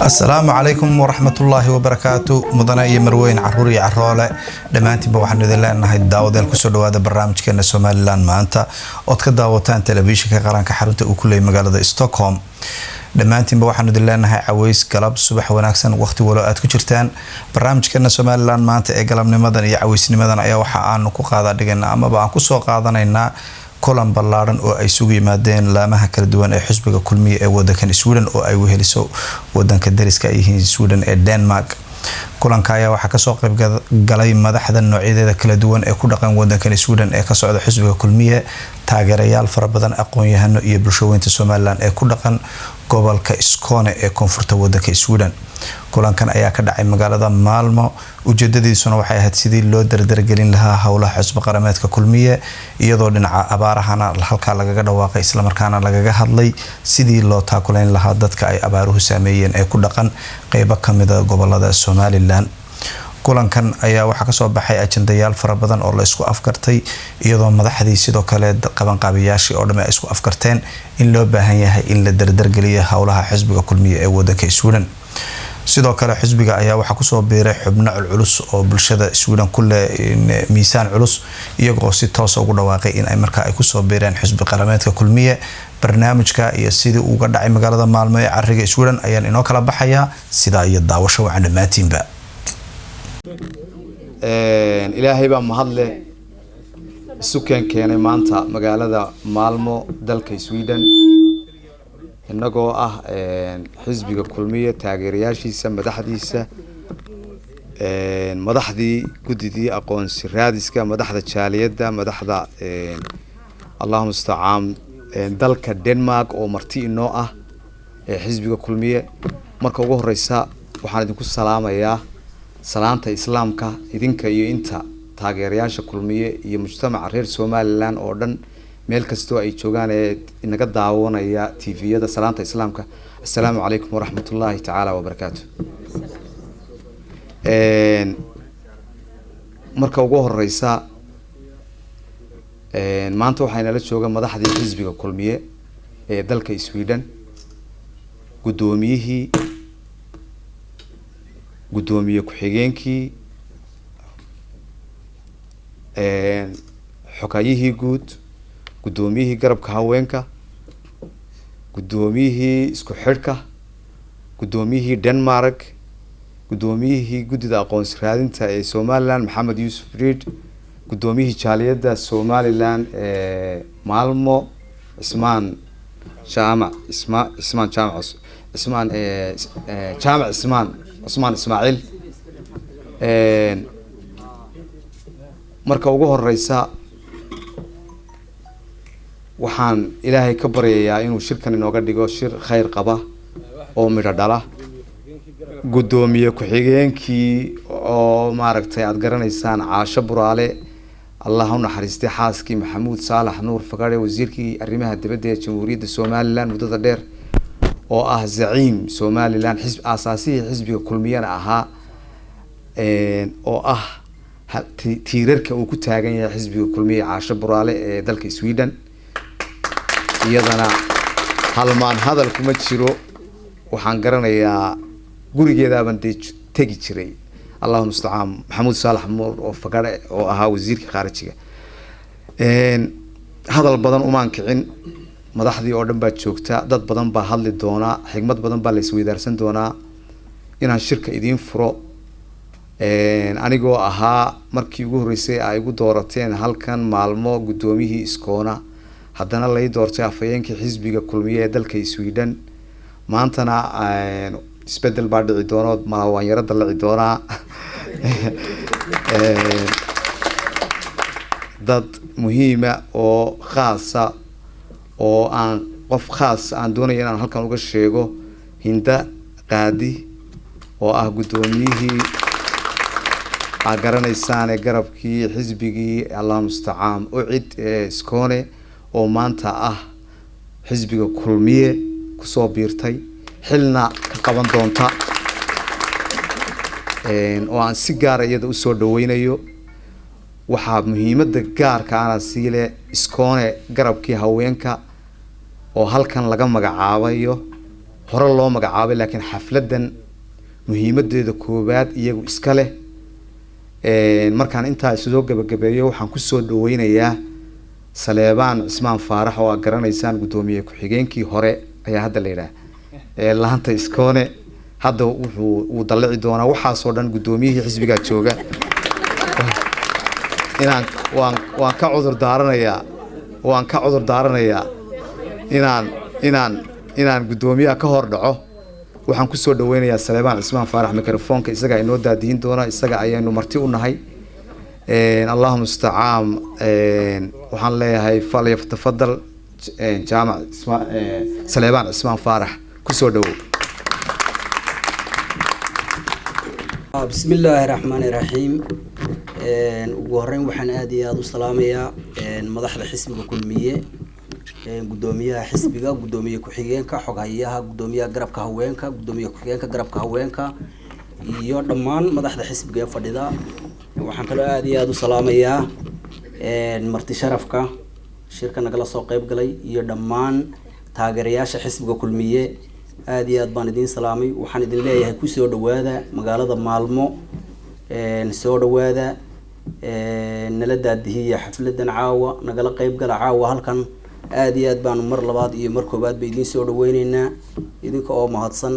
Asalaamu calaykum waraxmatullaahi wabarakaatu. Mudane iyo marweyn, caruur iyo caroole, dhammaantiinba waxaanu idin leenahay daawadeel kusoo dhawaada barnaamijkeena Somaliland Maanta ood ka daawataan telefishinka qaranka xarunta uu ku leeyay magaalada Stockholm. Dhammaantiinba waxaanu idin leenahay caweys, galab, subax wanaagsan, waqti walo aad ku jirtaan. Barnaamijkeena Somaliland Maanta ee galabnimadan iyo caweysnimadan ayaa waxa aanu ku qaada dhigana amaba aan kusoo qaadanaynaa kulan ballaaran oo ay isugu yimaadeen laamaha kala duwan ee xisbiga Kulmiya ee wadankan Sweden oo ay weheliso wadanka dariska ay yihiin Sweden ee Denmark. Kulanka ayaa waxaa kasoo qeybgalay madaxda noocyadeeda kala duwan ee ku dhaqan wadankan Sweden ee ka socda xisbiga Kulmiye, taageerayaal fara badan, aqoon-yahano iyo bulshaweynta Somaliland ee ku dhaqan gobolka Skåne ee koonfurta wadanka Sweden. Kulankan ayaa ka dhacay magaalada Maalmo. Ujeedadiisuna waxay ahayd sidii loo dardargelin lahaa howlaha xusbi qarameedka Kulmiye, iyadoo dhinaca abaarahana halkaa lagaga dhawaaqay, islamarkaana lagaga hadlay sidii loo taakuleyn lahaa dadka ay abaaruhu saameeyeen ee ku dhaqan qeybo kamida gobolada Somaliland. Kulankan ayaa waxaa kasoo baxay ajandayaal fara badan oo la isku afgartay, iyadoo madaxdii sidoo kale qabanqaabiyaashii oo dham ay isku afgarteen in loo baahan yahay in la dardargeliyo howlaha xisbiga Kulmiye ee wadanka Sweden. Sidoo kale xisbiga ayaa waxaa kusoo biiray xubno culculus oo bulshada Sweden ku leh miisaan culus, iyagoo si toosa ugu dhawaaqay in ay markaa ay kusoo biireen xisbi qarameedka Kulmiye. Barnaamijka iyo sidii uga dhacay magaalada Maalmo ee cariga Sweden ayaan inoo kala baxayaa. Sidaa iyo daawasho wacan dhammaantiinba. Ilaahay baa mahadleh isu keenay maanta magaalada Maalmo, dalka Sweden, innagoo ah xisbiga Kulmiye taageerayaashiisa, madaxdiisa, madaxdii guddidii aqoonsi raadiska, madaxda jaaliyadda, madaxda, Allahu mustacaan, dalka Denmark oo marti inoo ah ee xisbiga Kulmiye. Marka ugu horeysa waxaan idinku salaamayaa salaanta Islaamka, idinka iyo inta taageerayaasha Kulmiye iyo mujtamaca reer Somaliland oo dhan meel kastoo ay joogaan ee inaga daawanaya TV-yada, salaanta Islaamka: assalaamu calaykum waraxmat ullaahi tacaala wabarakaatu. Marka ugu horeysa maanta waxaa inala jooga madaxdii xisbiga Kulmiye ee dalka Sweden, guddoomiyihii, guddoomiye ku-xigeenkii, xogayihii guud, guddoomiyihii garabka haweenka, guddoomiyihii isku xidhka, guddoomiyihii Denmark, guddoomiyihii guddida aqoonsi raadinta ee Somaliland Maxamed Yuusuf Reid, guddoomiyihii jaaliyadda Somaliland ee Maalmo Cismaan Jaamac, Isma Cismaan Jaamac, Cismaan Jaamac, Cismaan Cusmaan Ismaaciil. Marka ugu horeysa waxaan Ilaahay ka baryayaa inuu shirkan inooga dhigo shir khayr qaba oo midho dhala. Guddoomiye ku-xigeenkii oo maaragtay aada garanaysaan, Caasho Buraale, Allah u naxariistay, xaaskii Maxamuud Saalax Nuur Fagare, wasiirkii arrimaha dibadda ee Jamhuuriyadda Somaliland muddada dheer, oo ah zaciim Somaliland, xisb aasaasihii xisbiga Kulmiyana ahaa, oo ah tiirarka uu ku taagan yahay xisbiga Kulmiye, Caasho Buraale ee dalka Sweden, iyadana halmaan hadal kuma jiro. Waxaan garanayaa gurigeedaaban dee tegi jiray, Allahu mustacaan. Maxamuud Saalax Muur oo Fagare oo ahaa wasiirka khaarijiga. Hadal badan umaan kicin, madaxdii oo dhan baa joogta, dad badan baa hadli doonaa, xigmad badan baa la isweydaarsan doonaa. Inaan shirka idiin furo anigoo ahaa markii ugu horreysay ay igu doorateen halkan Maalmo guddoomiyihii Iskoona, haddana lay doortay afhayeenkii xisbiga Kulmiye ee dalka Sweden. Maantana isbedel baa dhici doono, malaa waan yaro dallaci doonaa. Dad muhiima oo khaasa oo aan qof khaas aan doonaya inaan halkan uga sheego, Hinda Qaadi oo ah guddoomiyihii aad garanaysaane garabkii xisbigii, Allah mustacaan, UCID ee Skåne, oo maanta ah xisbiga Kulmiye kusoo biirtay, xilna ka qaban doonta, oo aan si gaara iyada usoo dhaweynayo. Waxaa muhiimada gaarka ana siile Skåne garabkii haweenka oo halkan laga magacaabayo, hore loo magacaabay, laakiin xafladan muhiimadeeda koowaad iyagu iska leh. Markaan intaa isoo gabagabeeyo, waxaan kusoo dhaweynayaa Saleebaan Cismaan Faarax oo aad garanaysaan, guddoomiye ku-xigeenkii hore ayaa hadda la yidhaah ee laanta Skåne. Hadda wuxuu uu dallici doonaa waxaasoo dhan. Guddoomiyihii xisbigaa jooga, inaan waan ka cudur daaranayaa, waan ka cudur daaranayaa inaan guddoomiyaha ka hor dhaco. Waxaan kusoo dhaweynayaa Saleebaan Cismaan Faarax microfoonka, isaga inoo daadihin doona, isaga ayaynu marti u nahay. Allahu mustacaan. Waxaan leeyahay falyatafadal Jaamac Saleebaan Cismaan Faarax, kusoo dhawow. Bismi illaahi raxmaani raxiim. Ugu horeyn waxaan aada iyo aada u salaamayaa madaxda xisbiga Kulmiye, guddoomiyaha xisbiga, guddoomiye ku-xigeenka, xoghayaha, guddoomiyaha garabka haweenka, guddoomiye ku-xigeenka garabka haweenka iyo dhammaan madaxda xisbiga ee fadhida. Waxaan kaloo aada iyo aada u salaamayaa marti sharafka shirka nagala soo qeyb galay iyo dhammaan taageerayaasha xisbiga Kulmiye. Aada iyo aad baan idiin salaamay. Waxaan idin leeyahay kusoo dhawaada magaalada Maalmo, soo dhawaada, nala daadihiya xafladan caawa, nagala qeyb gala caawa halkan. Aada iyo aad baanu mar labaad iyo mar koowaad ba idiin soo dhaweyneynaa idinka oo mahadsan.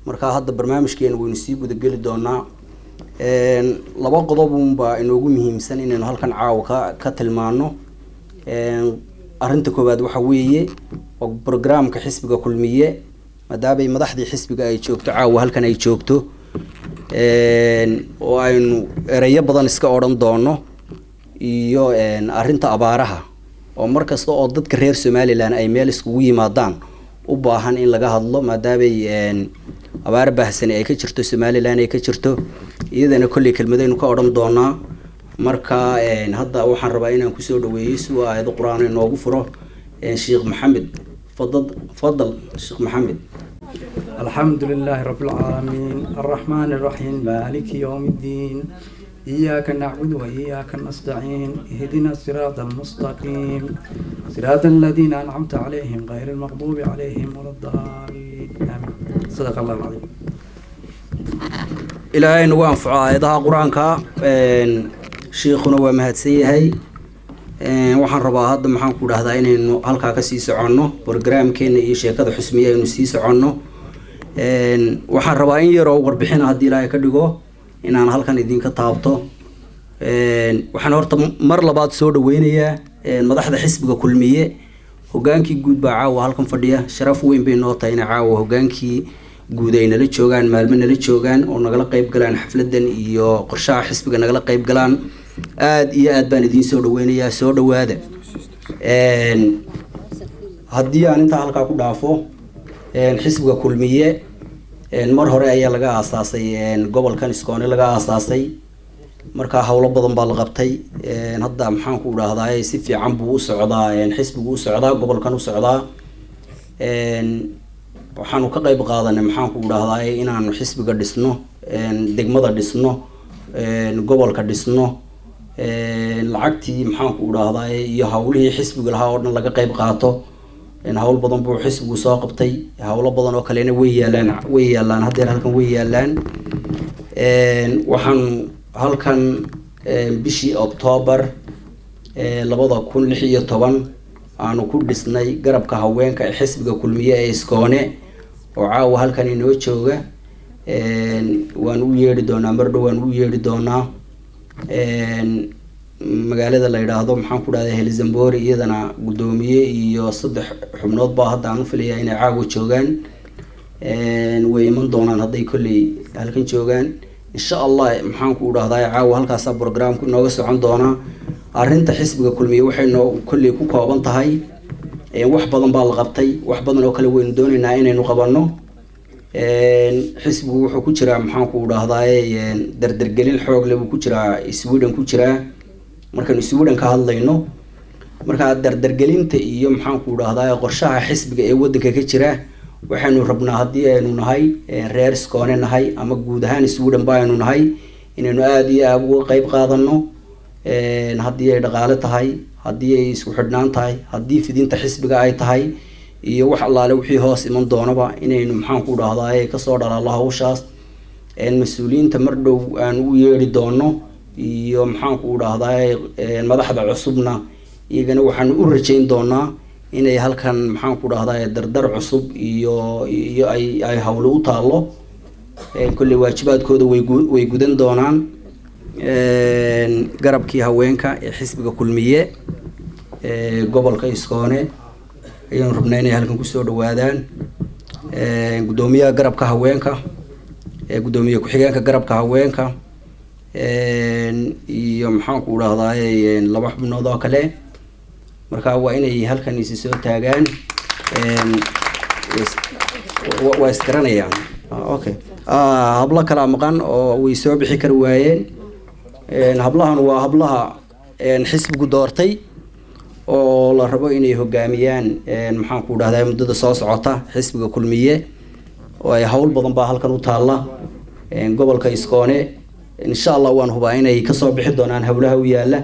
Marka hadda barnaamijkeena waynu sii gudageli doonaa. Laba qodob unbaa inoogu muhiimsan inaynu halkan caawa ka tilmaano. Arrinta koowaad waxa weeye waa programka xisbiga Kulmiye, maadaamay madaxdii xisbiga ay joogto caawa halkan ay joogto, oo aynu ereyo badan iska odhan doono, iyo arrinta abaaraha oo mar kasta oo dadka reer Somaliland ay meel iskugu yimaadaan u baahan in laga hadlo, maadaamay abaar baahsani ay ka jirto Somaliland ay ka jirto. Iyadana kolley kelmadaynu ka odhan doonaa. Marka hadda waxaan rabaa inaan kusoo dhaweeyo si uu aayado Qur-aan inoogu furo Sheekh Maxamed. Fadad fadal, Sheekh Maxamed. الحمد لله رب العالمين، الرحمن الرحيم، مالك يوم الدين، إياك نعبد وإياك نستعين، اهدنا الصراط المستقيم، صراط الذين أنعمت عليهم، غير المغضوب عليهم ولا الضالين، آمين. صدق الله العظيم. Ilaahay nagu anfaco aayadaha Qur-aanka, shiikhuna waa mahadsan yahay. Waxaan rabaa hadda, maxaan ku dhahdaa, inaynu halkaa kasii soconno programkeena iyo sheekada xusmiye aynu sii soconno. Waxaan rabaa in yaroo warbixina, haddii Ilaahay ka dhigo, inaan halkan idinka taabto. Waxaan horta mar labaad soo dhaweynayaa madaxda xisbiga Kulmiye. Hogaankii guud baa caawa halkan fadhiya. Sharaf weyn bay noo tahay inay caawa hogaankii guud ay nala joogaan, maalmo nala joogaan oo nagala qeyb galaan xafladan iyo qorshaha xisbiga nagala qeyb galaan. Aada iyo aad baan idiin soo dhaweynayaa, soo dhawaada. Haddii aan intaa halkaa ku dhaafo, xisbiga Kulmiye mar hore ayaa laga aasaasay gobolkan Skåne laga aasaasay. Markaa howlo badan baa la qabtay. Hadda, maxaan ku dhahdaa, si fiican buu u socdaa xisbigu, u socdaa gobolkan u socdaa. Waxaanu ka qeyb qaadanay, maxaan ku dhahdaa, inaanu xisbiga dhisno, degmada dhisno, gobolka dhisno, lacagtii, maxaan ku dhahdaa, iyo hawlihii xisbiga lahaa oo dhan laga qeyb qaato. Hawl badan buu xisbigu soo qabtay, hawlo badan oo kalena way yaalaan, way yaalaan haddeer halkan way yaalaan. Waxaan halkan bishii Octoobar 2016 aanu ku dhisnay garabka haweenka ee xisbiga Kulmiye ee Skåne oo caawa halkan inoo jooga. Waan u yeedhi doonaa mar dhow, waan u yeedhi doonaa. Magaalada la yidhaahdo, maxaan ku dhahday, Helsingborg, iyadana guddoomiye iyo saddex xubnood baa hadda aan u filayaa inay caawa joogaan. Way iman doonaan hadday kolley halkan joogaan, insha Allah. Maxaan ku dhahdaa, caawa halkaasaa programku inooga socon doonaa. Arrinta xisbiga Kulmiye waxay noo kolley ku kooban tahay, wax badan baa la qabtay, wax badan oo kale waynu doonaynaa inaynu qabanno. Xisbigu wuxuu ku jiraa, maxaan ku dhahdaay, dardargelin xoog leh buu ku jiraa, Sweden ku jiraa. Markaynu Sweden ka hadlayno, markaa dardargelinta iyo, maxaan ku dhahdaay, qorshaha xisbiga ee wadanka ka jira, waxaynu rabnaa haddii aynu nahay reer Skåne nahay ama guud ahaan Sweden ba aynu nahay, inaynu aada iyo aada uga qeyb qaadano, haddii ay dhaqaale tahay, haddii ay isku xidhnaan tahay, haddii fidinta xisbiga ay tahay iyo wax allaale wixii hoos iman doonaba, inaynu, maxaan ku dhahdaay, kasoo dhalaalo hawshaas. Mas-uuliyiinta mar dhow aan u yeedhi doono iyo, maxaan ku dhahdaay, madaxda cusubna, iyagana waxaanu u rajayn doonaa inay halkan, maxaan ku dhahdaay, dardar cusub iyo ay hawlo u taalo. Kolley waajibaadkooda way gudan doonaan. Garabkii haweenka ee xisbiga Kulmiye ee gobolka Skåne ayaanu rabnaa inay halkan kusoo dhawaadaan. Guddoomiyaha garabka haweenka, guddoomiye ku-xigeenka garabka haweenka iyo, maxaan ku dhahdaay, laba xubnood oo kale. Marka waa inay halkan isi soo taagaan, waa isgaranayaan. Okay, hablo kalaa maqan oo way soo bixi kari waayeen. Hablahan waa hablaha xisbigu doortay oo la rabo inay hogaamiyaan, maxaan ku dhahdaa, muddada soo socota xisbiga Kulmiye, oo ay hawl badan baa halkan u taalla gobolka Skåne. Insha Allah waan hubaa inay kasoo bixi doonaan howlaha u yaala.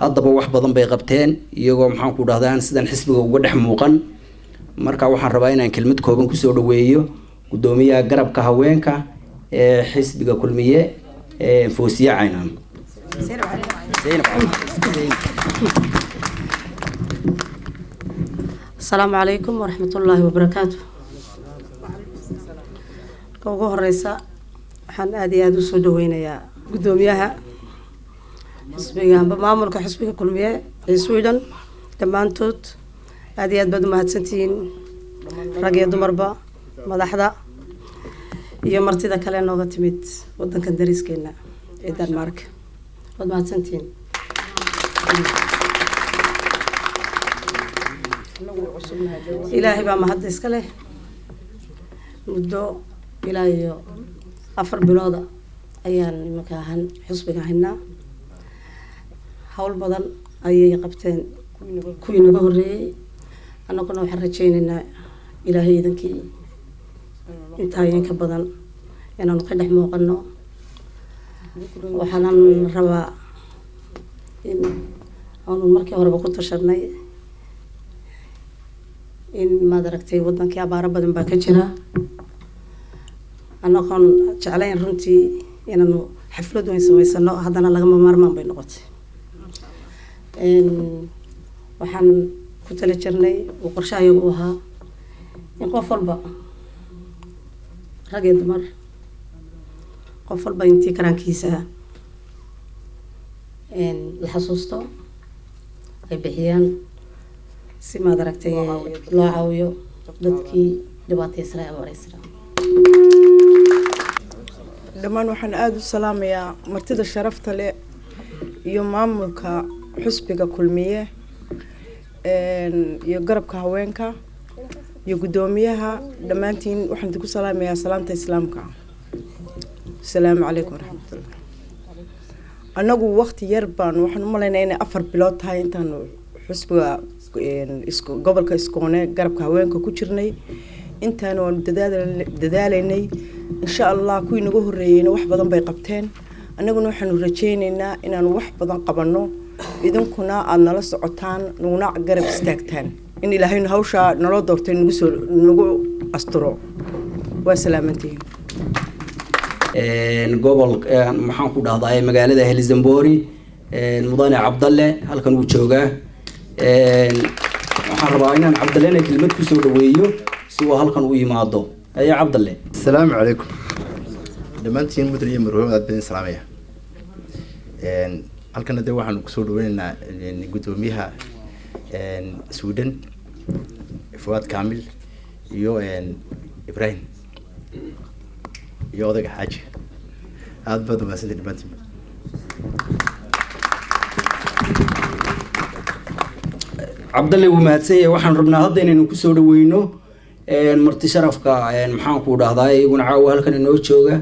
Haddaba wax badan bay qabteen iyagoo, maxaan ku dhahdaa, sidan xisbiga uga dhex muuqan. Marka waxaan rabaa inaan kelmad kooban kusoo dhaweeyo guddoomiyaha garabka haweenka ee xisbiga Kulmiye, Foosiye Caynaan. Zaynab. Asalaamu calaykum waraxmatullaahi wabarakaatu. Marka ugu horeysa, waxaan aada iyo aada usoo dhaweynayaa guddoomiyaha xisbiga amba maamulka xisbiga Kulmiye ee Sweden dhammaantood. Aada iyo aad baad umahadsantihiin, rag iyo dumarba, madaxda iyo martida kale nooga timid wadankan dariskeena ee Denmark. Waad mahadsantihiin. Ilaahay baa mahadda iska leh. Muddo ilaa iyo 4 bilooda ayaan imanka ahaan xusbiga haynaa. Hawl badan ayay qabteen kuwii naga horreeyey. Annaguna waxaan rajaynaynaa, Ilaahay idankii, intaa in ka badan inaanu ka dhex muuqano. Waxaanan rabaa in aanu markii horeba ku tashanay in, maad aragtay, wadankii abaaro badan baa ka jira. Annagoon jeclayn runtii inaanu xaflad weyn samaysano, haddana lagama maarmaan bay noqotay. Waxaan ku tala jirnay uu qorshaha iyagu u ahaa in qof walba, rag iyo dumar, qof walba intii karaankiisa la xasuusto ay bixiyaan, si, maad aragtay, loo caawiyo dadkii dhibaataysanaa, abaaraysanaa. Dhammaan waxaan aada u salaamayaa martida sharafta leh iyo maamulka xusbiga Kulmiye iyo garabka haweenka iyo guddoomiyaha. Dhammaantiin waxaan idinku salaamayaa salaamta Islaamka: asalaamu calaykum waraxmatullah. Annagu waqti yar baan, waxaan u malaynaya inay 4 bilood tahay intaanu xusbiga gobolka Skåne garabka haweenka ku jirnay. Intaana waanu dadaalaynay. Insha Allah kuwii naga horreeyeyna wax badan bay qabteen, annaguna waxaanu rajaynaynaa inaanu wax badan qabanno, idinkuna aada nala socotaan, naguna garab istaagtaan, in Ilaahaynu hawshaa naloo doortay nagu soo nagu asturo. Waa salaamantihiin. Gobol, maxaan ku dhahdaa, magaalada Helsingborg, mudane Cabdalle halkan uu joogaa. Waxaan rabaa inaan Cabdallena kelmad kusoo dhaweeyo si uu halkan u yimaado. Aye, Cabdalle. Asalaamu calaykum dhammaantiin, mudan iyo marwooyin, aad baan idin salaamaya. Halkana de waxaanu kusoo dhaweyneynaa guddoomiyaha Sweden, Fuwaad Kamil, iyo Ibrahim. Iyo odayga Xaaji, aada baad umahadsantihin dhammaantiin. Cabdalle wuu mahadsan yahay. Waxaan rabnaa hadda inaynu kusoo dhaweyno marti sharafka, maxaan ku dhahdaa, iyaguna caawa halkan inoo jooga,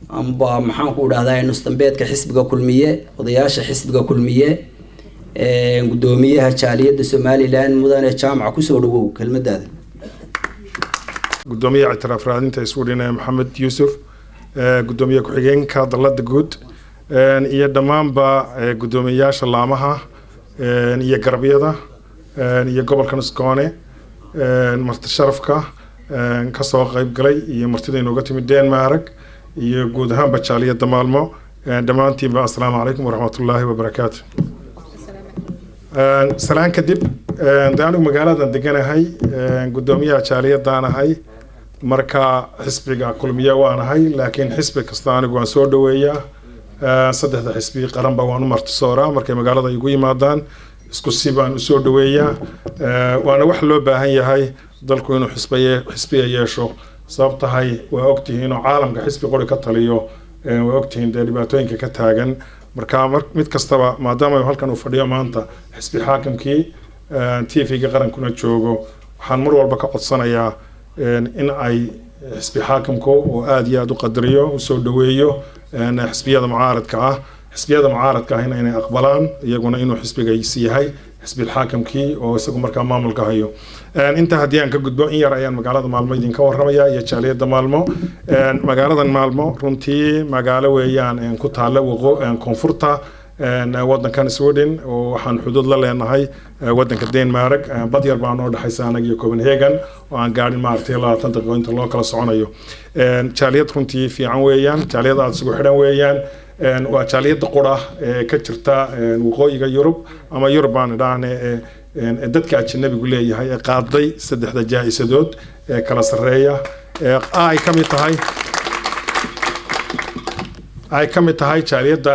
amba maxaan ku dhahdaa, nustambeedka xisbiga Kulmiye, odayaasha xisbiga Kulmiye, guddoomiyaha jaaliyadda Somaliland, mudane Jaamaca. Kusoo dhawow kelmadaada. Gudoomiyaha ictiraaf raadinta Sweden ee Maxamed Yuusuf, gudoomiye ku-xigeenka dalada guud iyo dhammaanba guddoomiyeyaasha laamaha iyo garabyada iyo gobolka Skåne, marti sharafka kasoo qayb galay iyo martida inooga timid Denmark iyo guud ahaanba jaaliyadda Maalmo, dhammaantiinba assalaamu calaykum waraxmatullaahi wabarakaatu. Salaan kadib, de anigu magaaladan deganahay, guddoomiyaha jaaliyadaan ahay. Marka xisbiga Kulmiye waanahay, laakiin xisbi kasta anigu waan soo dhaweeyaa. Saddexda xisbi qaranba waan u martisooraa markay magaalada igu yimaadaan, isku si baan usoo dhaweeyaa. Waana wax loo baahan yahay dalku inuu xisbiye xisbiya yeesho. Sabab tahay waa ogtihiin inuu caalamka xisbi qori ka taliyo, waa ogtihiin dee dhibaatooyinka ka taagan. Marka mid kastaba, maadaama halkan uu fadhiyo maanta xisbi xaakimkii, TV-ga qarankuna joogo, waxaan mar walba ka codsanayaa in ay xisbi xaakimku oo aada iyo aada u qadariyo, usoo dhaweeyo xisbiyada mucaaradka ah, xisbiyada mucaaradka ahina inay aqbalaan iyaguna inuu xisbigaisi yahay xisbi xaakimkii oo isagu markaa maamulka hayo. Intaa haddii aan ka gudbo, in yar ayaan magaalada Maalmo idinka warramaya iyo jaaliyadda Maalmo. Magaaladan Maalmo runtii magaalo weeyaan ku taalla waqo koonfurta wadankan Sweden, oo waxaan xuduud la leenahay wadanka Denmark. Bad yar baa noo dhexaysa anaga iyo Copenhagen oo aan gaadhin, maaragtay, 20 daqiiqo inta loo kala soconayo. Jaaliyad runtii fiican weeyaan, jaaliyad aada isugu xidhan weeyaan. Waa jaaliyadda qura ee ka jirta waqooyiga Yurub ama Yurub baan idhaahne ee dadka ajanabigu leeyahay ee qaaday saddexda jaa-isadood ee kala sarreeya ee ay ka mid tahay jaaliyadda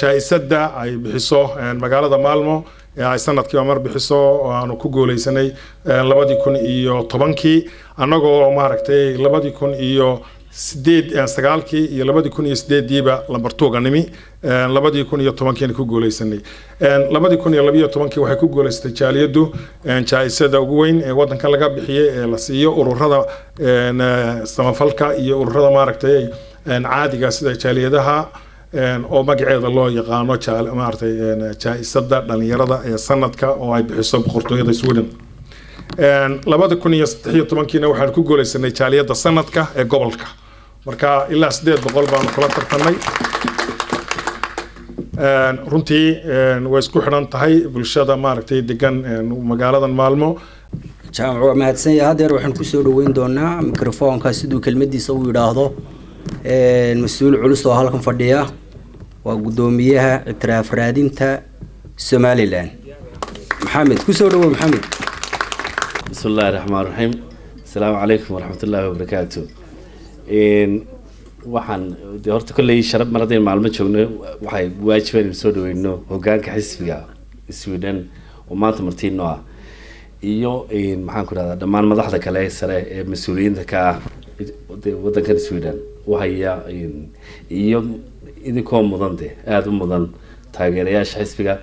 jaa-isada ay bixiso magaalada Maalmo ee ay sanadkiiba mar bixiso, oo aanu ku guuleysanay 2010-kii, annagoo maaragtay 2008, 9-kii iyo 2008-diiba lambar two-ga nimi, 2010-kiina ku guuleysanay. 2012-kii waxay ku guuleysatay jaaliyaddu jaa-isada ugu weyn ee wadankan laga bixiyey ee la siiyo ururada samafalka iyo ururada, maaragtay, caadiga sida jaaliyadaha, oo magaceeda loo yaqaano, maaragtay, jaa-isada dhalinyarada ee sanadka oo ay bixiso boqortooyada Sweden. 2013-kiina waxaan ku guuleysanay jaaliyadda sanadka ee gobolka. Marka ilaa 800 baanu kula tartanay. Runtii way isku xidhan tahay bulshada, maaragtay, degan magaaladan Maalmo. Jaamac waa mahadsan yahay. Haddeer waxaan kusoo dhaweyn doonaa mikrofoonka siduu kelmadiisa u yidhaahdo mas-uul culus oo halkan fadhiya, waa guddoomiyaha ictiraaf raadinta Somaliland, Maxamed. Kusoo dhawow, Maxamed. بسم الله الرحمن الرحيم، السلام عليكم ورحمة الله وبركاته. Waxaan de horta kolley sharaf mar haddaynu Maalmo joogno, waxay waajib inaynu soo dhaweyno hogaanka xisbiga Sweden oo maanta martiino ah, iyo maxaan ku rahdaa, dhammaan madaxda kale sare ee mas-uuliyiinta ka ah wadankan Sweden uhaya, iyo idinkoo mudan, de aada u mudan, taageerayaasha xisbiga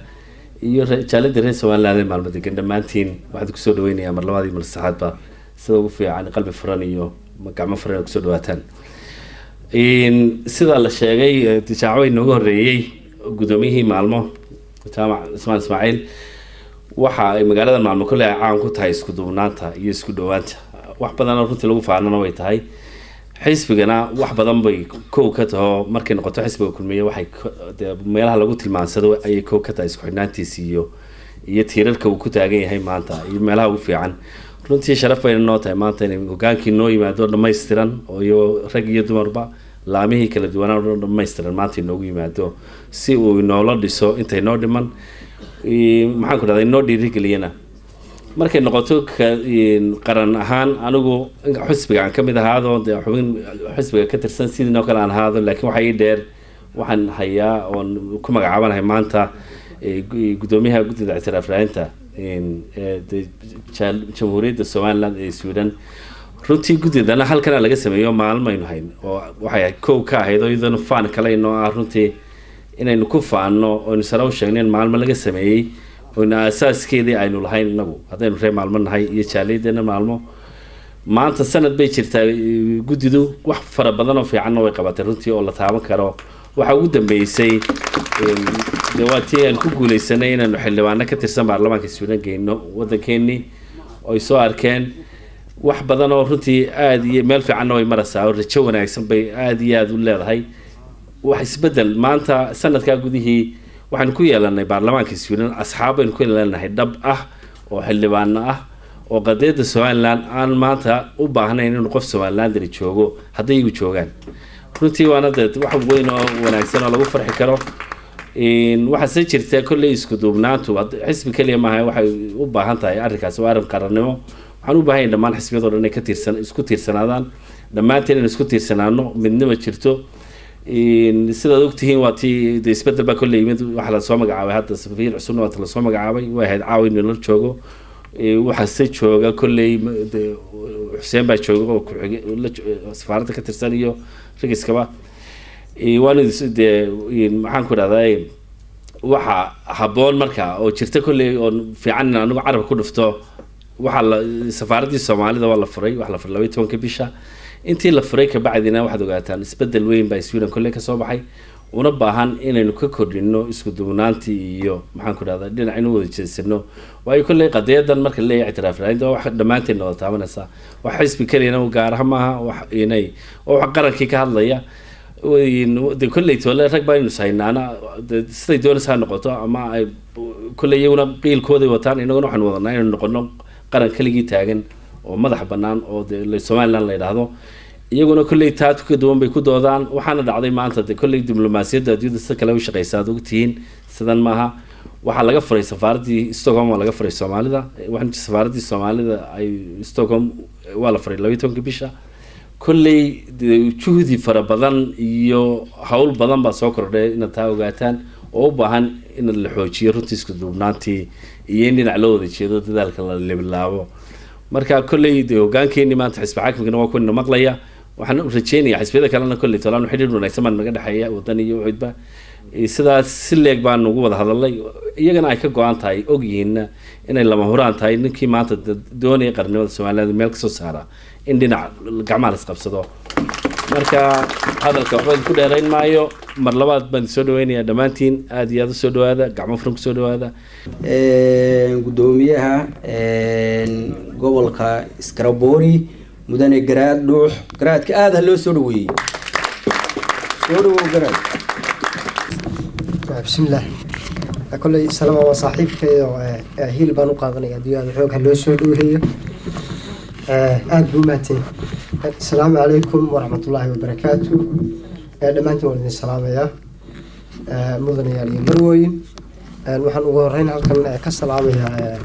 iyo jaaliyadda reer Somaliland ee Maalmo degan. Dhammaantiin waxaad kusoo dhaweynayaa mar labaad iyo mar saddexaadba sida ugu fiican, qalbi furan iyo gacmo furan aad kusoo dhawaataan. Sida la sheegay, tijaaco inooga horreeyey guddoomiyihii Maalmo, Jaamac Ismaan Ismaaciil, waxa ay magaalada Maalmo kolley ay caan ku tahay isku duubnaanta iyo isku dhawaanta. Wax badanoo runtii lagu faanana way tahay. Xisbigana wax badan bay kow ka taho. Markay noqoto xisbiga Kulmiye, waxay dee meelaha lagu tilmaansado ayay kow ka tahay, isku xidhnaantiisa iyo tiirarka uu ku taagan yahay maanta iyo meelaha ugu fiican. Runtii sharaf bayna noo tahay maanta inay hogaankii noo yimaado dhammaystiran, oo iyo rag iyo dumarba, laamihii kala duwanaa oo dhan dhammaystiran maanta inoogu yimaado, si uu inoola dhiso intay noo dhiman, maxaan ku dhahday, inoo dhiirigeliyana. Markay noqoto qaran ahaan, anigu xisbiga aan kamid ahaado, dee xubin xisbiga ka tirsan sidii kale aan ahaado, laakiin waxaa ii dheer, waxaan hayaa oon ku magacaabanahay maanta guddoomiyaha guddida ictiraaf raadinta jamhuuriyadda Somaliland ee Sweden. Runtii guddidana halkana laga sameeyo maalmaynu hayn oo waxay kow ka ahayd oo iyadana faan kale inoo ah runtii inaynu ku faanno oynu sare u sheegnay in Maalmo laga sameeyey oynu aasaaskeedii aynu lahayn inagu haddaynu reer Maalmo nahay iyo jaaliyadeena Maalmo. Maanta sanad bay jirtaa guddidu, wax fara badan oo fiicanna way qabatay runtii oo la taaban karo. Waxaa ugu dambeysay dee waa tii aan ku guuleysanay inaynu xildhibaano ka tirsan baarlamaanka Sweden geyno waddankeenii oo ay soo arkeen wax badan oo runtii aada iyo meel fiicanna way maraysaa oo rajo wanaagsan bay aada iyo aada u leedahay. Wax isbedel maanta sanadkaa gudihii waxaanu ku yeelanay baarlamaanka Sweden asxaab baynu ku yeelanahay dhab ah oo xildhibaano ah oo qadiyadda Somaliland aan maanta u baahnayn inuu qof Somalilanderi joogo hadday iyagu joogaan. Runtii waana dee wax weyn oo wanaagsan oo lagu farxi karo. Waxaa se jirta kolley isku duubnaantu xisbi keliya maaha, waxay u baahan tahay arrinkaasi waa arrin qarannimo. Waxaan u baahan yahay dhammaan xisbiyadoo dhan inay ka tiirsan isku tiirsanaadaan, dhammaanteen inay isku tiirsanaano, midnima jirto. Sidaad ogtihiin waa tii de isbedel baa kolley yimid. Waxaa lasoo magacaabay hadda safiir cusubna, waata lasoo magacaabay, way ahayd caawa inuu la joogo. Waxaa se jooga kolley de Xuseen baa jooga oo ku-xige safaaradda ka tirsan iyo rigiskaba waana dee maxaan ku idhahdaa, waxa habboon marka oo jirta kolley oo fiican in anigu carabka ku dhufto. Waxaa la safaaraddii Soomaalida waa la furay, waxaa la furay 12-ka bisha. Intii la furay kabacdina waxaad ogaataan isbedel weyn baa Sweden kolley kasoo baxay, una baahan inaynu ka kordhino isku duubnaantii iyo maxaan ku idhahdaa dhinac inuu wada jeedsano, waayo kolley qadiyadan marka la leeyahay ictiraaf raadinta waa wax dhammaanteen wada taabanaysa, wax xisbi keliyana gaaraha maaha, wax inay oo wax qarankii ka hadlaya. De kolley toole rag baa aynu haynaana siday doonaysa ha noqoto ama ay kolley iyaguna qiilkooday wataan, inaguna waxaanu wadanaa inaynu noqono qaran keligii taagan oo madax bannaan oo de Somaliland la yidhaahdo. Iyaguna kolley taa ka duwan bay ku doodaan. Waxaana dhacday maanta de kolley diblomaasiyadda adduunyada sida kale u shaqeysa aad ogtihiin, sidan maaha. Waxaa laga furay safaaraddii Stockholm, waa laga furay Soomaalida, waxaan safaaraddii Soomaalida ay Stockholm waa la furay 12-ka bisha. Kolley juhdi fara badan iyo hawl badan baa soo kordhay inaad taa ogaataan oo u baahan in la xoojiyo runtii isku duubnaantii iyo in dhinac loo wada jeedo, dadaalka la libilaabo. Marka kolley de hogaankeenii maanta xisbi xaakimkana waa kuwina maqlaya. Waxaan rajeynaya xisbiyada kalena kolley tolaan xidhiir wanaagsan baan naga dhexeeya, Wadan iyo Ucidba sidaas si leeg baan ugu wada hadalnay, iyagana ay ka go-an tahay, ogyihiinna inay lama huraan tahay ninkii maanta doonaya qarnimada Somaliland meel kasoo saara in dhinac gacmaha la isqabsado. Marka hadalka waxba idinku dheerayn maayo, mar labaad baan soo dhaweynayaa dhammaantiin, aada iyo aada usoo dhawaada, gacmo furan kusoo dhawaada. Guddoomiyaha gobolka Skaraborg, mudane Garaad Dhuux, garaadka aada ha loo soo dhaweeyey. Soo dhawow, Garaad. Bismillaah. Kolley Salama waa saaxiibkayo, hiil baan u qaadanaya haddii aada xoog ha loo soo dhaweeyo, aada buu umahadsan. Asalaamu calaykum waraxmatullaahi wabarakaatu. Dhammaantiin waan idin salaamayaa, mudanayaal iyo marwooyin. Waxaan ugu horeyn halkan ka salaamayaa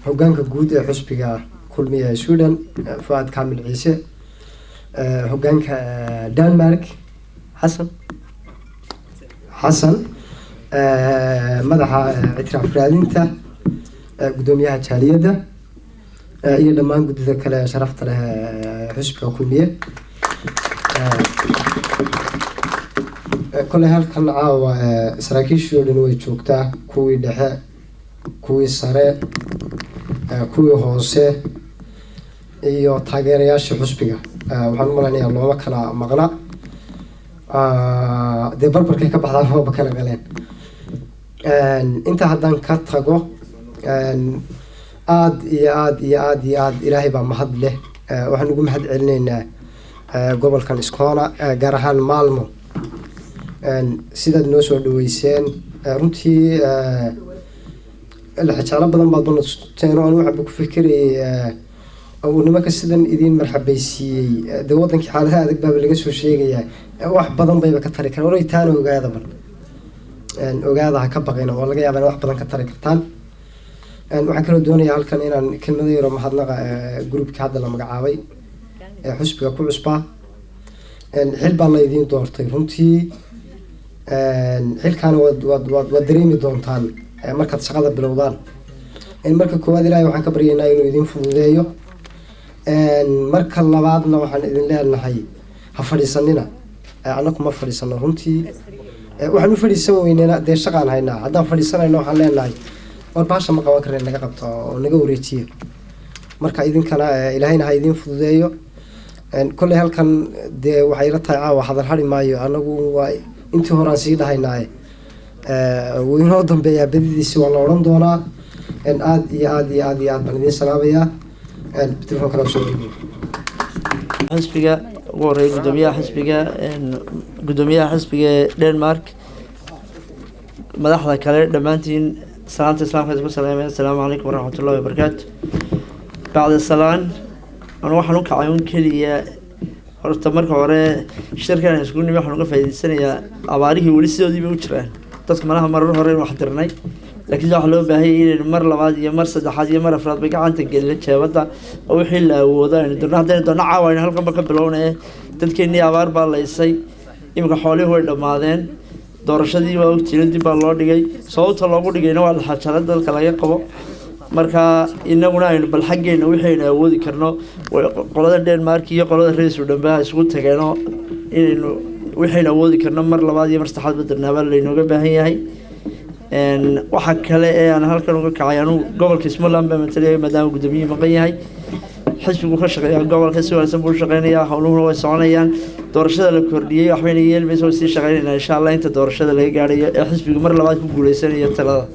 hogaanka guud ee xusbiga Kulmiya ee Sweden, Fuaad Kamil Ciise, hogaanka Denmark, Xasan Xasan, madaxa ictiraaf raadinta, guddoomiyaha jaaliyadda iyo dhammaan guddida kale ee sharafta leh xusbiga Kulmiye. Kolley halkan caawa saraakiishii oo dhan way joogtaa, kuwii dhexe, kuwii sare, kuwii hoose iyo taageerayaashii xusbiga. Waxaan u malaynayaa looma kala maqna, dee barbarkay ka baxdaan waaba kala galeen. Intaa haddaan ka tago, aada iyo aada iyo aada iyo aada Ilaahay baa mahad leh. Waxaan ugu mahad celinaynaa gobolkan Skåne, gaar ahaan Maalmo, sidaad noo soo dhaweyseen. Runtii lexjaalo badan baad banateen oo aan waxaanba ku fikirayay uu nimanka sidan idiin marxabaysiiyey. Dee wadankii xaaladaha adag baaba laga soo sheegayaa, wax badan bayba ka tari karaan. Oray taana ogaada, bal ogaada, ha ka baqina, oo laga yaaba in wax badan ka tari kartaan. Waxaan kaloo doonayaa halkan inaan kelmado yaro mahadnaqa groupkii hadda la magacaabay ee xusbiga ku cusbaa. Xil baa la idiin doortay runtii, xilkaana waad dareemi doontaan markaad shaqada bilowdaan. Marka koowaad Ilahay waxaan ka baryaynaa inuu idiin fududeeyo. Marka labaadna waxaan idin leenahay ha fadhiisanina. Annagu ma fadhiisano runtii, waxaan u fadhiisan weynena dee shaqaan haynaa. Haddaan fadhiisanayno waxaan leenahay war baasha ma qaban kareen, naga qabto oo naga wareejiya. Marka idinkana ilaahayna ha idiin fududeeyo. Kolley halkan dee waxay ila tahay caawa hadal hari maayo, anagu waa intii horaan sii dhahaynaaye, wuu inoo dambeeyaa badidiisi, waa la odhan doonaa. Aad iyo aad iyo aad iyo aad baan idiin salaamayaa. Telefoon kale soo wareegiyo. Xisbiga ugu horeeya, gudoomiyaha xisbiga, gudoomiyaha xisbiga ee Denmark, madaxda kale dhammaantiin, salaanta islaamka isku salaamaya. Asalaamu calaykum waraxmatullahi wabarakaatu. Bacda salaan, anu waxaan u kacay un keliya horta marka hore shirkan aan isku nimi waxaan uga faa'iidaysanayaa abaarihii weli sidoodii bay u jiraan. Dadka malaha marar hore wax dirnay, laakiin waxaa loo baahanyay inaynu mar labaad iyo mar saddexaad iyo mar afraad bay gacanta gelino jeebadda oo wixii la awoodo aynu dirno. Haddaynu doonno caawa aynu halkanba ka bilownaya. Dadkeennii abaar baa laysay, iminka xoolihii way dhammaadeen. Doorashadii waa ogtiina dib baa loo dhigay, sababta loogu dhigayna waa laxajala dalka laga qabo. Marka inaguna aynu bal xaggeena wixii aynu awoodi karno, qolada Denmark iyo qolada reer Suudhanba ha isugu tageeno, inaynu waxaynu awoodi karno mar labaad iyo mar saddexaad badirnaabaa laynooga baahan yahay. Waxa kale ee aan halkan uga kacay, anugu gobolka Somaliland baa matalaya maadaama gudoomiyihii maqan yahay. Xisbigu ka shaqeeyaa gobolka, si wanaagsan buu u shaqeynayaa, howluhuna way soconayaan. Doorashada la kordhiyey waxbayna yeelmaysa, way sii shaqeynaynaa insha Allah inta doorashada laga gaadhayo ee xisbigu mar labaad ku guuleysanayo talada.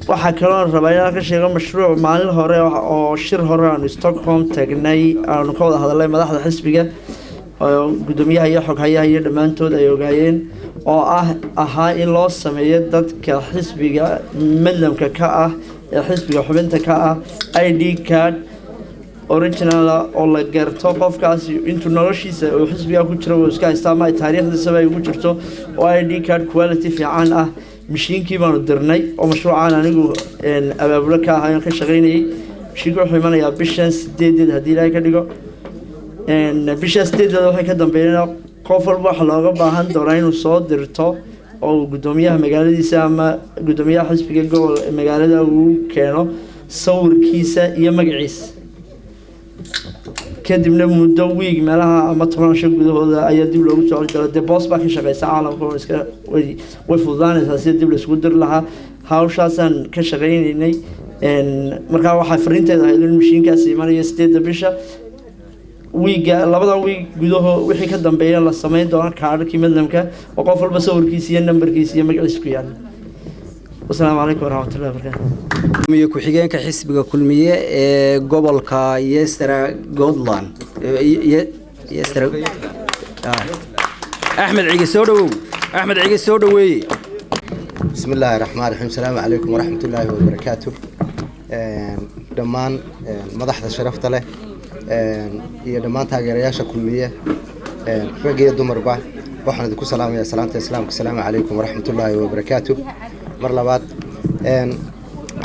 Waxaa kaloo rabaa inaan ka sheego mashruuc maalin hore oo shir hore aanu Stockholm tagnay, aanu ka wada hadalnay madaxda xisbiga oo gudoomiyaha iyo xoghayaha iyo dhammaantood ay ogaayeen, oo ahaa in loo sameeyo dadka xisbiga madlamka ka ah ee xisbiga xubinta ka ah ID card original oo la garto qofkaasi intuu noloshiisa uu xisbiga ku jiro uu iska haysta ama ay taariikhdiisaba ay ugu jirto, oo ID card quality fiican ah. Mashiinkii baanu dirnay oo mashruucaan anigu abaabulo ka ahay oon ka shaqaynayay. Mashiinka wuxuu imanayaa bishan 8-deed haddii Ilaahay ka dhigo. Bisha 8-deed waxay ka dambeeyeen qof walba waxa looga baahan doonaa inuu soo dirto oo uu gudoomiyaha magaaladiisa ama gudoomiyaha xisbiga gobol magaalada uu keeno sawirkiisa iyo magaciisa. Kadibna muddo wiig meelaha ama 10 cisho gudahooda ayaa dib loogu soo celi doonaa. Dee boos baa ka shaqeysa caalamka oo iska way fududaanaysaa sida dib laisugu diri lahaa. Hawshaasaan ka shaqeynaynay. Markaa waxaa fariinteeda ahayd in mashiinkaasi imanayo 8-da bisha, wiiga labada wiig gudaho wixii ka dambeeya la sameyn doono kaadhkii madlamka oo qof walba sawirkiisa iyo nambarkiisa iyo magaciisa ku yaala. Wasalaamu calaykum waraxmatullahi wabarakaatu. Gudoomiye ku-xigeenka xisbiga Kulmiye ee gobolka Yestra Gotland, Yestra, Axmed Cige, soo dhawow. Axmed Cige, soo dhaweeye. بسم الله الرحمن الرحيم. السلام عليكم ورحمة الله وبركاته. Dhammaan madaxda sharafta leh iyo dhammaan taageerayaasha Kulmiye, rag iyo dumarba, waxaan idinku salaamayaa salaamta islaamka: asalaamu calaykum waraxmatullaahi wabarakaatu. Mar labaad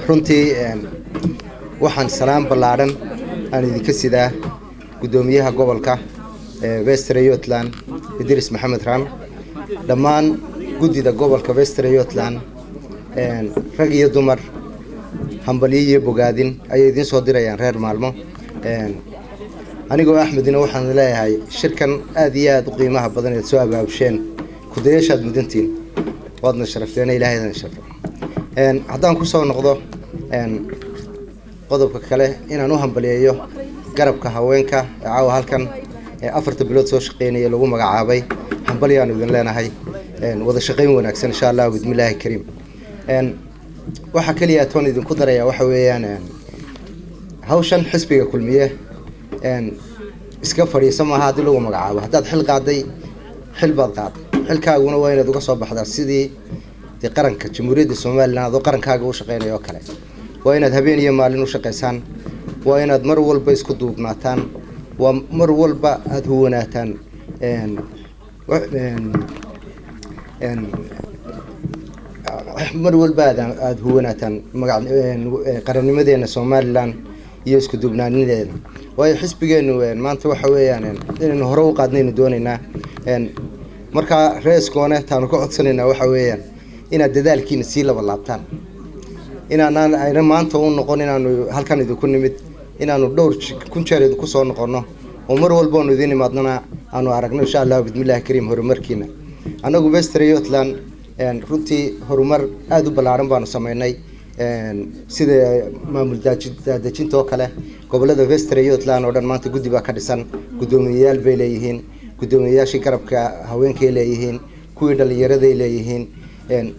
runtii waxaan salaam ballaadhan aan idinka sidaa guddoomiyaha gobolka Västra Götaland, Idris Maxamed Raan, dhammaan guddida gobolka Västra Götaland, rag iyo dumar, hambalyo iyo bogaadin ayay idiin soo dirayaan reer Maalmo. Anigoo Axmedina waxaan leeyahay shirkan aada iyo aada u qiimaha badan eed soo abaabsheen, kudayaashaad mudantiin, waadna sharafteena, ilaahaydan sharfo. Haddaan kusoo noqdo qodobka kale, inaan u hambaliyeeyo garabka haweenka ee caawa halkan ee 4-ta bilood soo shaqeynaya lagu magacaabay, hambalyaanu idin leenahay, wada shaqeyn wanaagsan insha Allah bismillaahi kariim. Waxaa keliya toon idinku daraya waxa weeyaan hawshan xisbiga Kulmiye iska fadhiisa maaha. Haddii lagu magacaabo, haddaad xil qaaday, xil baad qaaday, xilkaaguna waa inaad uga soo baxdaa sidii dee qaranka Jamhuuriyadda Somaliland adoo qarankaaga u shaqeynaya oo kale. Waa inaad habeen iyo maalin u shaqeysaan, waa inaad mar walba isku duubnaataan, waa mar walba aada huwanaataan, mar walba aada huwanaataan magac qarannimadeena Somaliland iyo isku duubnaanideena. Waayo xisbigeenu maanta waxa weeyaan inaynu hore u qaadnaynu doonaynaa. Markaa reeskoone taanu ka codsanaynaa waxa weeyaan inaad dadaalkiina sii laba laabtaan, inaanaan ayna maanta u noqon inaanu halkan idinku nimid. Inaanu dhowr kun jeer idinku soo noqono oo mar walba aanu idiin imaadnana aanu aragno, insha Allahu bismillahi kariim, horumarkiina. Annagu Västra Götaland runtii horumar aada u ballaaran baanu sameynay, sida maamul daadejinta oo kale. Gobolada Västra Götaland oo dhan maanta guddi baa ka dhisan, guddoomiyeyaal bay leeyihiin, guddoomiyeyaashii garabka haweenkay leeyihiin, kuwii dhalinyaraday leeyihiin.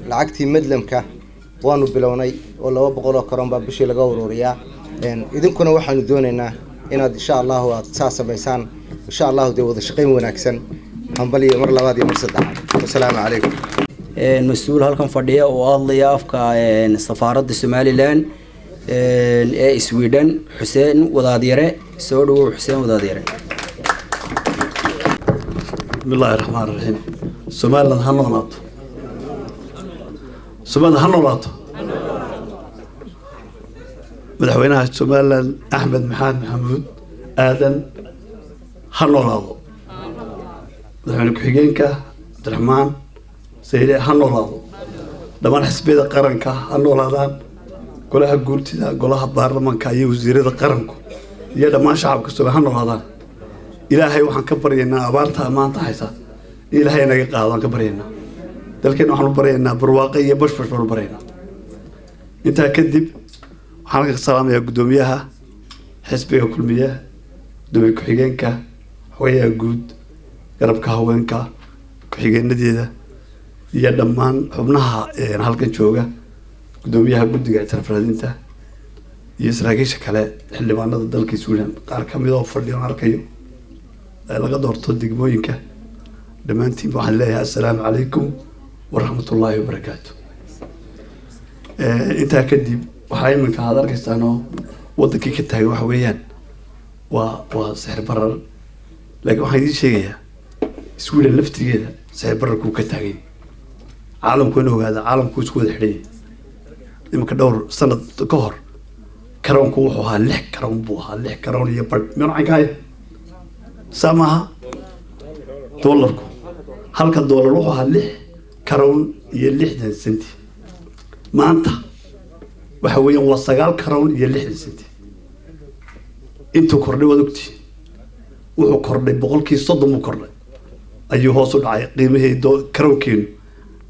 Lacagtii medlemka waanu bilownay oo 200 oo karoon baa bishii laga ururiyaa. Idinkuna waxaanu doonaynaa inaad, insha Allahu, aad saa samaysaan, insha Allahu. Dee wada shaqayn wanaagsan. Hambaliyo mar labaad iyo mar saddexaad. Wasalaamu calaykum. Mas-uul halkan fadhiya oo hadlaya afka safaaradda Somaliland ee Sweden, Xuseen Wadaadyare. Soo dhawow, Xuseen Wadaadyare. بسم الله الرحمن الرحيم. Somaliland ha noolaato! Somaliland ha noolaato! Madaxweynaha Somaliland Axmed Maxamed Maxamuud Aadan ha noolaado! Madaxweyne ku-xigeenka Cabdiraxmaan Sayde ha noolaado! Dhammaan xisbiyada qaranka ha noolaadaan! Golaha guurtida, golaha baarlamanka iyo wasiirada qaranku iyo dhammaan shacabka Soomaaliya ha noolaadaan! Ilaahay waxaan ka baryaynaa abaarta maanta haysa in Ilaahay naga qaado aan ka baryaynaa. Dalkeena waxaan u baryaynaa barwaaqo iyo bashbash baan u baryaynaa. Intaa kadib, waxaan halkan ka salaamayaa guddoomiyaha xisbiga Kulmiye, gudoomiye ku-xigeenka, xogayaha guud, garabka haweenka, ku-xigeenadeeda iyo dhammaan xubnaha halkan jooga, guddoomiyaha guddiga ictiraaf raadinta iyo saraakiisha kale, xildhibaanada dalka Sweden qaar ka mid oo fadhiyo aan arkayo ee laga doorto degmooyinka. Dhammaantiin waxaan leeyahay assalaamu calaykum waraxmatullaahi wabarakaatu. Intaa kadib, waxaa iminka aad arkaysaan oo wadankii ka taagan waxa weeyaan waa sixir barar. Laakiin waxaan idiin sheegayaa Sweden laftigeeda sixir bararkuu ka taagay. Caalamku in ogaada, caalamku isku wada xidhayay. Iminka dhowr sanad ka hor karoonku wuxuu ahaa 6 karoon buu ahaa, 6 karoon iyo badh meel caynkaaya saa maaha. Doolarku, halka doolar wuxuu ahaa 6 karoon iyo 60 senti. Maanta waxa weeyaan waa 9 karoon iyo 60 senti. Intuu kordhay waad ogtihiin. Wuxuu kordhay 30% buu kordhay. Ayuu hoos u dhacay qiimihii karoonkeenu.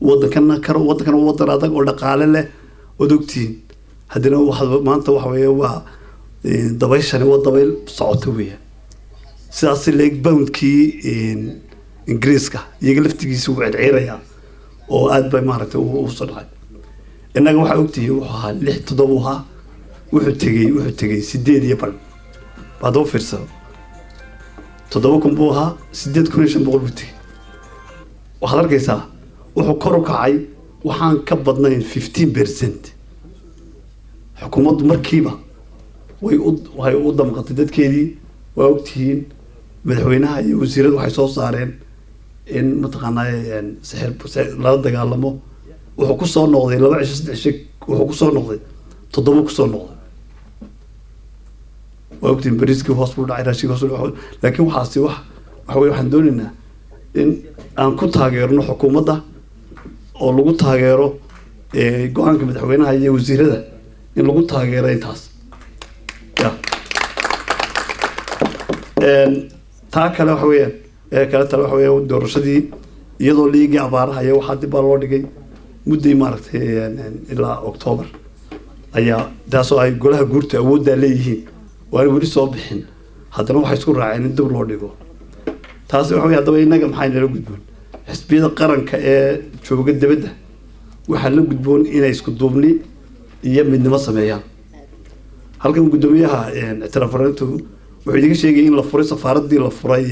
Wadankana karo, wadankana waa wadan adag oo dhaqaale leh, waad ogtihiin. Haddana waxaad maanta waxa weeye waa dabayshani waa dabayl socota weeyaan. Sidaas leeg poundkii Ingiriiska iyaga laftigiisa wuu circiirayaa oo aad bay maaragtay u soo dhacay. Innaga waxaa ogtihiin wuxuu ahaa lix, toddoba ahaa, wuxuu tegey sideed iyo badh. Baad u fiirsado, 7,000 buu ahaa, 8,500 buu tegey. Waxaad arkaysaa wuxuu kor u kacay waxaan ka badnayn 15%. Xukuumaddu markiiba way u damqatay dadkeedii, waa ogtihiin. Madaxweynaha iyo wasiiradu waxay soo saareen in mataqaanaa sixir lala dagaalamo. Wuxuu ku soo noqday 2 cisho, 3 cisho wuxuu ku soo noqday toddoba ku soo noqday, waa ogtihiin. Bariiskii hoos buu dhacay, raashinkii hoos buu dhacay. Laakiin waxaasi waxa weye waxaan doonaynaa in aan ku taageerno xukuumadda oo lagu taageero go-aanka madaxweynaha iyo wasiirada, in lagu taageero intaas ya. Taa kale waxa weeyaan ee kale tale waxa weeyaan doorashadii, iyadoo liigii abaaraha iyo waxaa dib baa loo dhigay mudday maaragtay ilaa October ayaa, taasoo ay golaha guurta awooddaa leeyihiin oo aan weli soo bixin. Haddana waxay isku raaceen in dib loo dhigo. Taasi waxa wey. Haddaba innaga maxay nala gudboon? Xisbiyada qaranka ee jooga dibadda waxaa la gudboon inay isku duubni iyo midnimo sameeyaan. Halkan guddoomiyaha ictiraaf raadintu wuxuu idiga sheegayay in la furay safaaraddii, la furay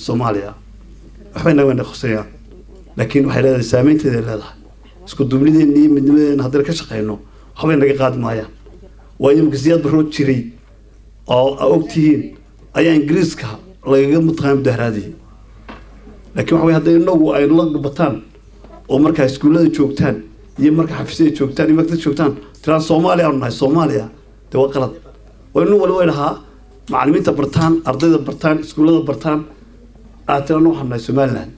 Soomaaliya. Waxba inaga wayna khuseeyaan, laakiin waxay leedahay saameynteeday leedahay. Isku duubnideena iyo midnimadeena haddana ka shaqeyno, waxbay naga qaadi maayaan. Waayo, imika Siyaad Barroo jiray oo aa ogtihiin ayaa Ingiriiska lagaga mataqaana mudaharaadayay. Laakiin waxa wey hadday inagu ay la bataan oo markaa iskuullada joogtaan iyo marka xafiisyada joogtaan iyo marka dad joogtaan tiraan Soomaaliya aanu nahay, Soomaaliya, dee waa qalad. Waa nin waliba way dhahaa macallimiinta bartaan, ardayda bartaan, iskuullada bartaan, aad tiraan waxaan nahay Somaliland.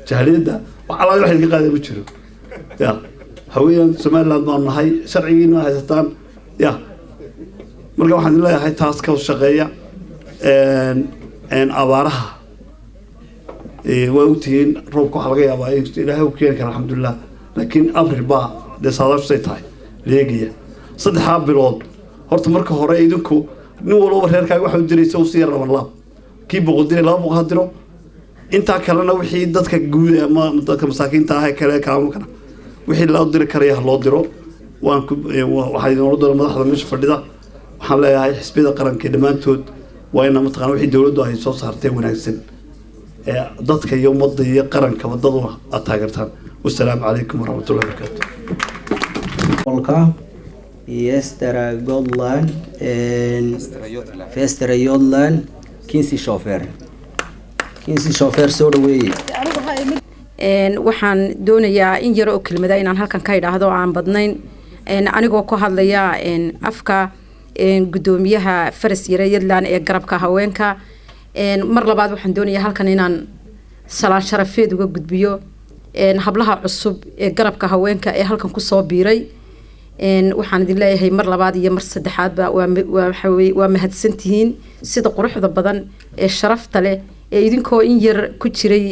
Jahiliyadda wax alaali wax idinka qaadaya ma jiro. Ya, waxa weeyaan Somaliland baanu nahay, sharcigiina haysataan. Ya. Marka waxaan idin leeyahay taas ka shaqeeya. Abaaraha waa ogtihiin, roobka waxaa laga yaabaa in Ilaahay u keeni kara, alxamdulilah, laakiin Abril baa dee saadaashusay tahay leegaya 3-daa bilood. Horta marka hore idinku nin walbaba reerkaaga waxa u diraysa usii yar laban laab. Kii 100 diray 200 ha diro, intaa kalena wixii dadka guud ama dadka masaakiinta ah ee kale kaamakana wixii loo diri karaya ha loo diro. Waan ku waxaa idin oran doona madaxda meesha fadhida, waxaan leeyahay xisbiyada qaranka dhammaantood waa ina mataqana wixii dowladdu ay soo saartay wanaagsan ee dadka iyo ummadda iyo qarankaba dadu aad taageertaan. Wasalaamu calaykum waraxmatullahi wabarakaatu. Gobolka Västra Götaland, Västra Götaland, Kinsi Chauffeur, Kinsi Chauffeur, soo dhaweeye. Waxaan doonayaa in yar oo kelmada inaan halkan ka idhaahdo oo aan badnayn, anigoo ku hadlaya afka guddoomiyaha Faras Yare Yadland ee garabka haweenka. Mar labaad waxaan doonayaa halkan inaan salaan sharafeed uga gudbiyo hablaha cusub ee garabka haweenka ee halkan kusoo biiray. Waxaan idin leeyahay mar labaad iyo mar saddexaadba waa waxaweye waa mahadsantihiin sida quruxda badan ee sharafta leh ee idinkoo in yar ku jiray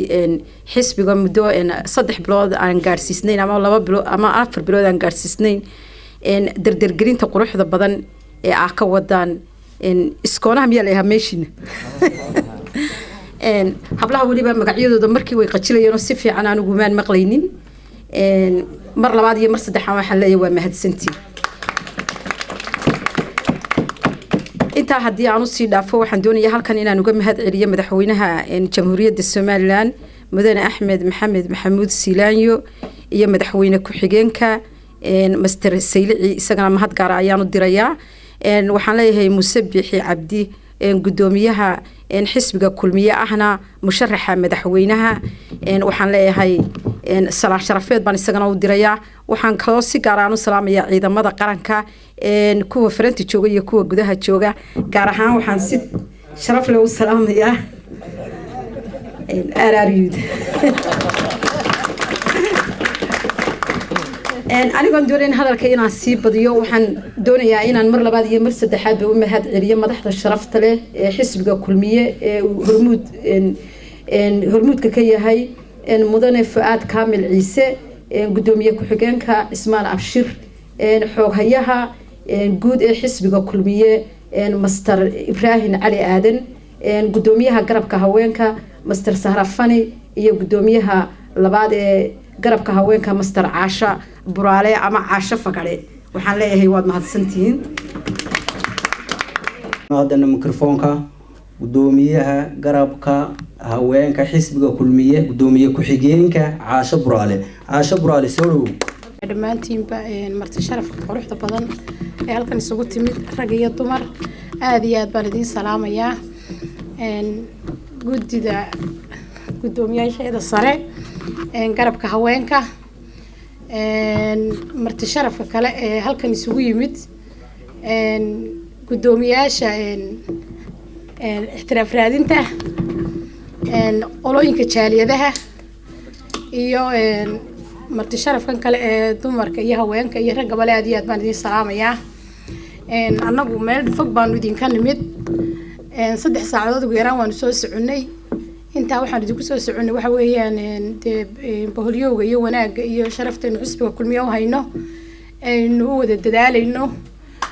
xisbiga muddo 3 bilood aan gaadhsiisnayn ama 2 bilood ama 4 bilood aan gaadhsiisnayn, dardargelinta quruxda badan ee ah ka wadaan iskoonaha miyaa la yahaa meeshiina. Hablaha weliba magacyadooda markii way qajilayeen oo si fiican aan ugumaan maqlaynin. Mar labaad iyo mar saddexaad waxaan leeyahay waa mahadsantiin. Intaa haddii aan usii dhaafo, waxaan doonayaa halkan inaan uga mahad celiyo madaxweynaha Jamhuuriyadda Somaliland, Mudane Axmed Maxamed Maxamuud Siilaanyo, iyo madaxweyne ku-xigeenka Master Saylici, isagana mahad gaara ayaan u dirayaa. Waxaan leeyahay Muuse Biixi Cabdi, guddoomiyaha xisbiga Kulmiye ahna musharaxa madaxweynaha, waxaan leeyahay salaan sharafeed baan isagana u dirayaa. Waxaan kaloo si gaar aan u salaamayaa ciidamada qaranka, kuwa faranta jooga iyo kuwa gudaha jooga. Gaar ahaan waxaan si sharaf leh u salaamayaa RRUd. Anigoon doonayn hadalka inaan sii badiyo, waxaan doonayaa inaan mar labaad iyo mar saddexaadba u mahad celiyo madaxda sharafta leh ee xisbiga Kulmiye ee uu hormuud hormuudka ka yahay Mudane Fu-aad Kaamil Ciise, guddoomiye ku-xigeenka Cismaan Abshir, xooghayaha guud ee xisbiga Kulmiye Master Ibraahim Cali Aadan, guddoomiyaha garabka haweenka Master Sahrafani, iyo guddoomiyaha labaad ee garabka haweenka Master Caasha Buraale ama Caasho Fagare. Waxaan leeyahay waad mahadsantihiin. Haddana mikrofoonka guddoomiyaha garabka haweenka xisbiga Kulmiye, guddoomiye ku-xigeenka Caasho Buraale. Caasho Buraale, soo dhawow. Dhammaantiinba marti sharafka quruxda badan ee halkan isugu timid, rag iyo dumar, aada iyo aad baan idiin salaamayaa. Guddida guddoomiyaasheeda sare garabka haweenka, marti sharafka kale ee halkan isugu yimid, guddoomiyaasha ixtiraaf raadinta, qolooyinka jaaliyadaha, iyo marti sharafkan kale ee dumarka iyo haweenka iyo raggabale, aad iyo aad baan idiin salaamayaa. Annagu meel fog baanu idinka nimid, 3 saacadood ugu yaraan waanu soo soconnay. Intaa waxaan idinku soo soconnay waxa weeyaan dee boholyowga iyo wanaagga iyo sharaftaynu xisbiga Kulmiye u hayno, aynu u wada dadaalayno,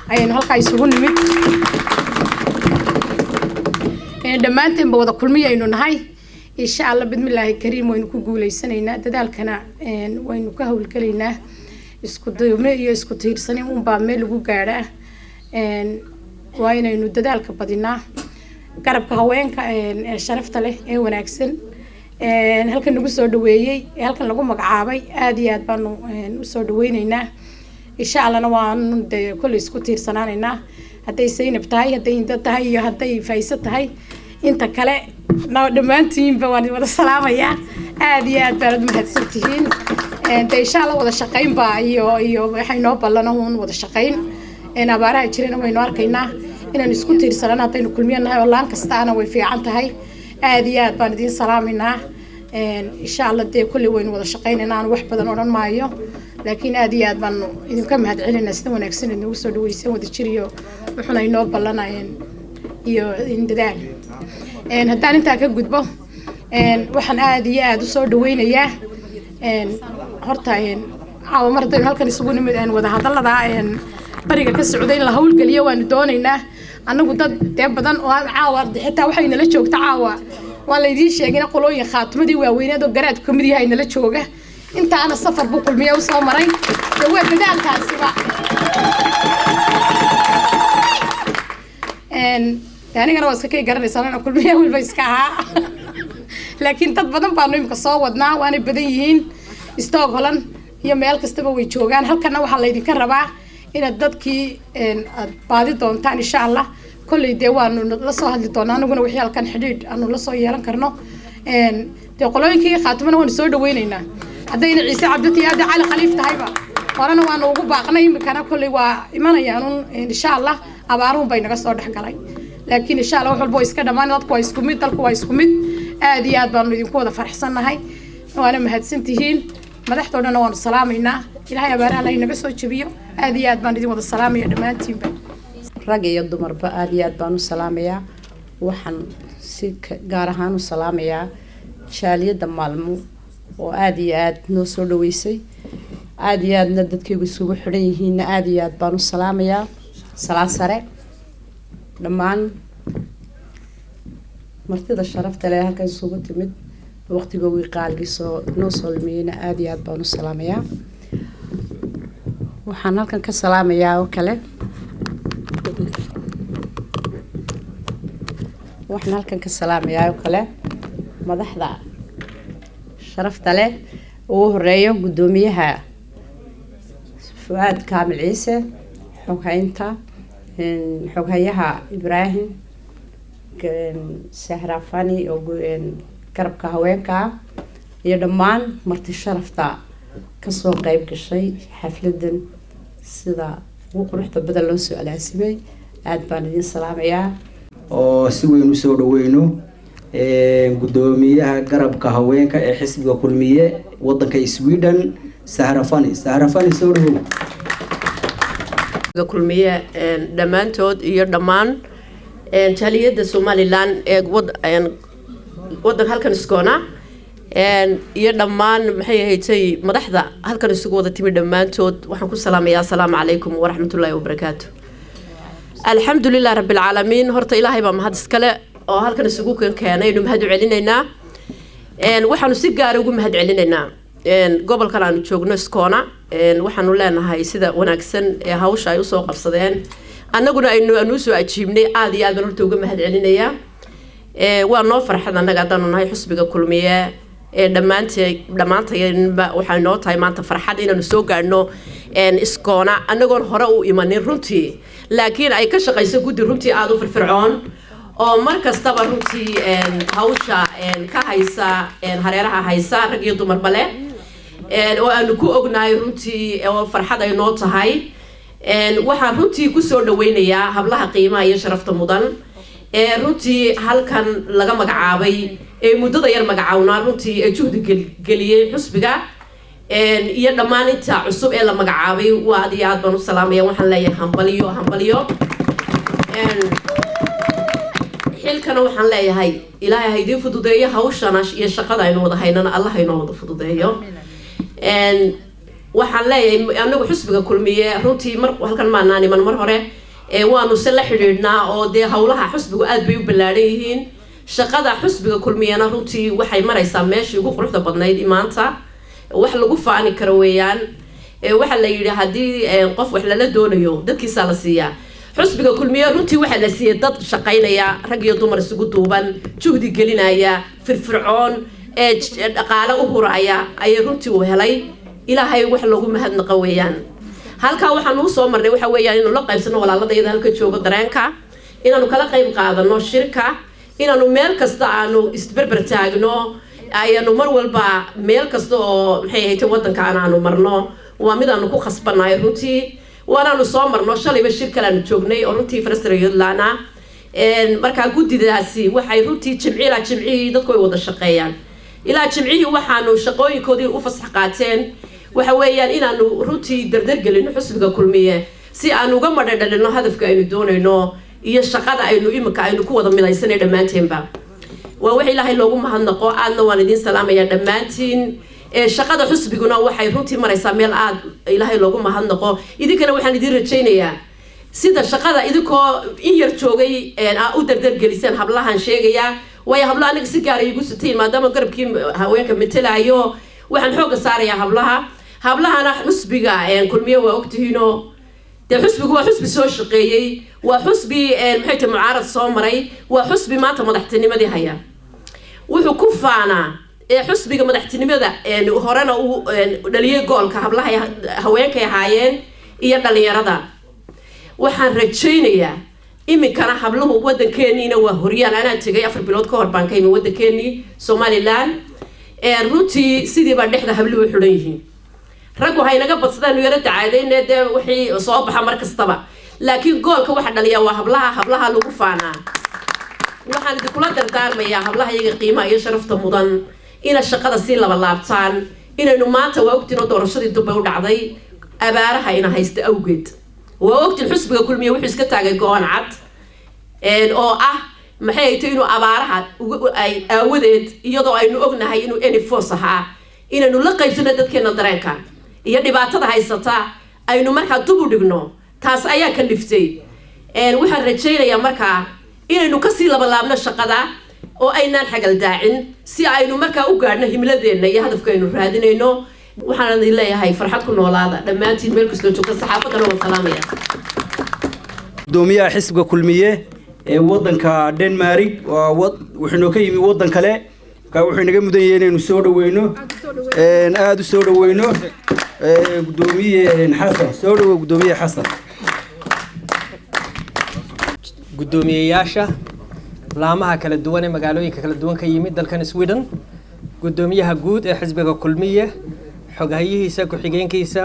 ayaynu halkaa isugu nimid. Dhammaanteenba wada Kulmiye aynu nahay. Insha Allah bidmillaahi kariim waynu ku guuleysanaynaa, dadaalkana waynu ka howlgelaynaa. Isku duubni iyo isku tiirsani unbaa meel lagu gaadhaa. Waa inaynu dadaalka badinaa. Garabka haweenka ee sharafta leh ee wanaagsan halkan nagu soo dhaweeyey ee halkan lagu magacaabay, aada iyo aad baanu usoo dhaweyneynaa. Insha Allahna waanu dee kolley isku tiirsanaanaynaa, hadday Saynab tahay, hadday Inda tahay iyo hadday Fayso tahay, inta kale na dhammaantiinba waan wada salaamayaa. Aada iyo aad baanad mahadsantihiin. De insha Allah wada shaqayn baa iyo waxay noo ballana uun wada shaqayn. Abaaraha jirana waynu arkaynaa inaan isku tiirsanana haddaynu Kulmiye nahay oo laan kastaana way fiican tahay. Aada iyo aad baan idiin salaamaynaa. Insha Allah dee kolley waynu wada shaqaynaynaa, aan wax badan odhan maayo. Laakiin aad iyo aad baanu idinka mahad celinaa sida wanaagsan aad noogu soo dhaweyseen, wada jir iyo wuxuuna inoo ballanayeen iyo in dadaal. Haddaan intaa ka gudbo, waxaan aad iyo aad usoo dhaweynayaa horta caawa mar haddaynu halkan isugu nimid, wada hadallada bariga ka socday in la hawlgeliyo waanu doonaynaa. Annagu dad dee badan oo caawa xitaa waxay nala joogta caawa, waa laydiin sheegin, qolooyin khaatimadii waaweyneed oo garaadku kamid yahay nala jooga. Intaana safar buu Kulmiye usoo maray, dee waa dadaalkaasiba. Dee anigana waa iska kay garanaysaa anaa Kulmiye walba iska ahaa, laakiin dad badan baanu imika soo wadnaa, waanay badan yihiin. Stockholm iyo meel kastaba way joogaan. Halkana waxaa laydinka rabaa inaad dadkii aad baadi doontaan insha Allah. Kolley dee waanu la soo hadli doonaa anaguna wixii halkan xidhiidh aanu la soo yeelan karno. Dee qolooyinkii khaatimana waanu soo dhaweyneynaa, haddayna Ciise Cabditi hadda Cali Khaliif tahayba horena waanu ugu baaqnay, imikana kolley waa imanayaan un insha Allah. Abaaruhun bay naga soo dhex galay, laakiin insha Allah wax walba waa iska dhammaan. Dadku waa isku mid, dalku waa isku mid. Aad iyo aad baanu idinku wada faraxsannahay, waana mahadsantihiin. Madaxdoo dhanna waanu salaamaynaa. Ilaahay abaaraha alla inaga soo jebiyo. Aad iyo aad baan idin wada salaamaya dhammaantiinba. Rag iyo dumarba aad iyo aad baan u salaamayaa. Waxaan si gaar ahaan u salaamayaa jaaliyadda Maalmo oo aad iyo aad noo soo dhaweysay, aad iyo aadna dadkaygu isugu xidhan yihiinna aad iyo aad baan u salaamayaa. Salaan sare dhammaan martida sharafta leh halkan isugu timid, waqtigoogii qaaligii soo noo soo lumiyeyna aad iyo aad baan u salaamayaa. Waxaan halkan ka salaamayaa oo kale, waxaan halkan ka salaamayaa oo kale madaxda sharafta leh, ugu horeeyo guddoomiyaha Fuaad Kaamil Ciise, xoghaynta, xoghayaha Ibraahim Sahrafani oo garabka haweenka ah, iyo dhammaan marti sharafta kasoo qeyb gashay xafladan sida ugu quruxda badan loo soo alaasimay. Aada baan idin salaamayaa. Oo si weyn usoo dhaweyno guddoomiyaha garabka haweenka ee xisbiga Kulmiye wadanka Sweden, Sahrafani. Sahrafani, soo dhawow. Kulmiye dhammaantood iyo dhammaan jaaliyadda Somaliland ee wadanka halkan iskoona iyo dhammaan maxay ahaydtay madaxda halkan isugu wada timi dhammaantood, waxaan ku salaamayaa asalaamu calaykum waraxmatullaahi wabarakaatu. Alxamdulilah rabbilcaalamiin. Horta Ilaahay baa mahad iskale oo halkan isugu keenay, aynu mahad u celinaynaa. Waxaanu si gaara ugu mahad celinaynaa gobolkan aanu joogno Iskoona. Waxaanu leenahay sida wanaagsan ee hawsha ay usoo qabsadeen, annaguna aynu aanu usoo ajiibnay, aada iyo aad baan horta uga mahad celinayaa. Waa noo farxad annaga haddaanu nahay xusbiga Kulmiye ee dhammaantay dhammaantaynba waxay noo tahay maanta farxad inaanu soo gaadhno Iskoona annagoon hore u imanin runtii, laakiin ay ka shaqayso guddi runtii aada u firfircoon oo mar kastaba runtii hawsha ka haysa hareeraha haysa, rag iyo dumarba leh, oo aanu ku ognahay runtii oo farxad ay noo tahay. Waxaan runtii kusoo dhaweynayaa hablaha qiimaha iyo sharafta mudan ee runtii halkan laga magacaabay ee muddada yar magacawnaa, runtii ee juhdi geliyey xusbiga, iyo dhammaan inta cusub ee la magacaabay. Waa aad iyo aad baan u salaamaya. Waxaan leeyahay hambalyo, hambalyo. Xilkana waxaan leeyahay Ilaahay ha idiin fududeeyo, hawshana iyo shaqada aynu wada haynana Allah inoo wada fududeeyo. Waxaan leeyahay anagu xusbiga Kulmiye runtii mar halkan maanaan iman mar hore, waanu se la xidhiidhnaa oo dee howlaha xusbigu aad bay u ballaadhan yihiin. Shaqada xusbiga Kulmiyena runtii waxay maraysaa meeshii ugu quruxda badnayd maanta, wax lagu faani karo weeyaan. Waxaa la yidhi haddii qof wax lala doonayo dadkiisaa la siiyaa. Xusbiga Kulmiye runtii waxaa la siiyey dad shaqaynaya, rag iyo dumar isugu duuban, juhdi gelinaya, firfircoon, ee dhaqaale u huraya ayay runtii uu helay. Ilaahay wax loogu mahadnaqa weeyaan. Halkaa waxaan uu soo marnay waxa weeyaan inuu la qaybsano walaaladayada halka joogo dareenka, inaanu kala qayb qaadano shirka, inaanu meel kasta aanu isberber taagno, ayaanu mar walba meel kasta oo maxay ahayd wadanka aanu marno waa mid aanu ku khasbanahay runtii, waanaanu soo marno. Shalayba shir kale aanu joognay oo runtii Farastra ah. Markaa guddidaasi waxay runtii jimci ilaa jimcihii dadku ay wada shaqeeyaan, ilaa jimcihii waxaanu shaqooyinkoodii u fasax qaateen. Waxa weeyaan inaanu runtii dardargelino xusbiga Kulmiye si aanu uga madhadhalino hadafka aynu doonayno iyo shaqada aynu iminka aynu ku wada midaysanay dhammaanteenba. Waa wax Ilaahay loogu mahadnaqo. Aadna waan idiin salaamayaa dhammaantiin. Shaqada xusbiguna waxay runtii maraysaa meel aad Ilaahay loogu mahadnaqo. Idinkana waxaan idiin rajaynayaa sida shaqada idinkoo in yar joogay aa u dardargeliseen hablahan sheegayaa, waayo hablaha aniga si gaara igu sitiin, maadaama garabkii haweenka matalaayo. Waxaan xoogga saarayaa hablaha. Hablahana xusbiga Kulmiye waa ogtihiinoo dee xusbigu waa xusbi soo shaqeeyey, waa xusbi, maxay tahay, mucaarad soo maray, waa xusbi maanta madaxtinimadii haya. Wuxuu ku faanaa ee xusbiga madaxtinimada horena uu dhaliyay goolka hablaha haweenkay ahaayeen iyo dhalinyarada. Waxaan rajaynayaa iminkana habluhu waddankeeniina waa horyaal. Anaa tegay 4 bilood ka hor baan ka imi waddankeenii Somaliland. Runtii sidiibaa dhexda habluhu u xidhan yihiin. Raggu haynaga badsadaan, yaro dacaadeyne dee wixii soo baxa mar kastaba, laakiin goolka waxa dhaliyaa waa hablaha. Hablaha lagu faanaa. Waxaan idinkula dardaarmayaa hablaha iyaga qiimaha iyo sharafta mudan inaad shaqada sii laba laabtaan. Inaynu maanta waa ogtiin oo doorashadii dubbay u dhacday abaaraha ina haysta awgeed. Waa ogtiin xusbiga Kulmiye wuxuu iska taagay go-aan cad oo ah, maxay ay tahay, inuu abaaraha ay aawadeed, iyadoo aynu ognahay inuu any force ahaa, inaynu la qaybsano dadkeena dareenka iyo dhibaatada haysata, aynu markaa dub u dhigno. Taas ayaa kaliftay. Waxaan rajaynayaa markaa inaynu kasii labalaabno shaqada oo aynaan xagaldaacin, si aynu markaa u gaadhno himiladeenna iyo hadafka aynu raadinayno. Waxaan idin leeyahay farxad ku noolaada dhammaantiin meel kastoo joogta. Saxaafaddana waan salaamaya. Gudoomiyaha xisbiga Kulmiye ee wadanka Denmark waa wuxuu noo ka yimi wadan kale, marka wuxuu inaga mudan yahay inaynu soo dhaweyno, aada u soo dhaweyno. Gudoomiye Xasan, soo dhawow Gudoomiye Xasan. Guddoomiyeyaasha laamaha kala duwan ee magaalooyinka kala duwan ka yimid dalkan Sweden, guddoomiyaha guud ee xisbiga Kulmiye, xoghayihiisa, ku-xigeenkiisa,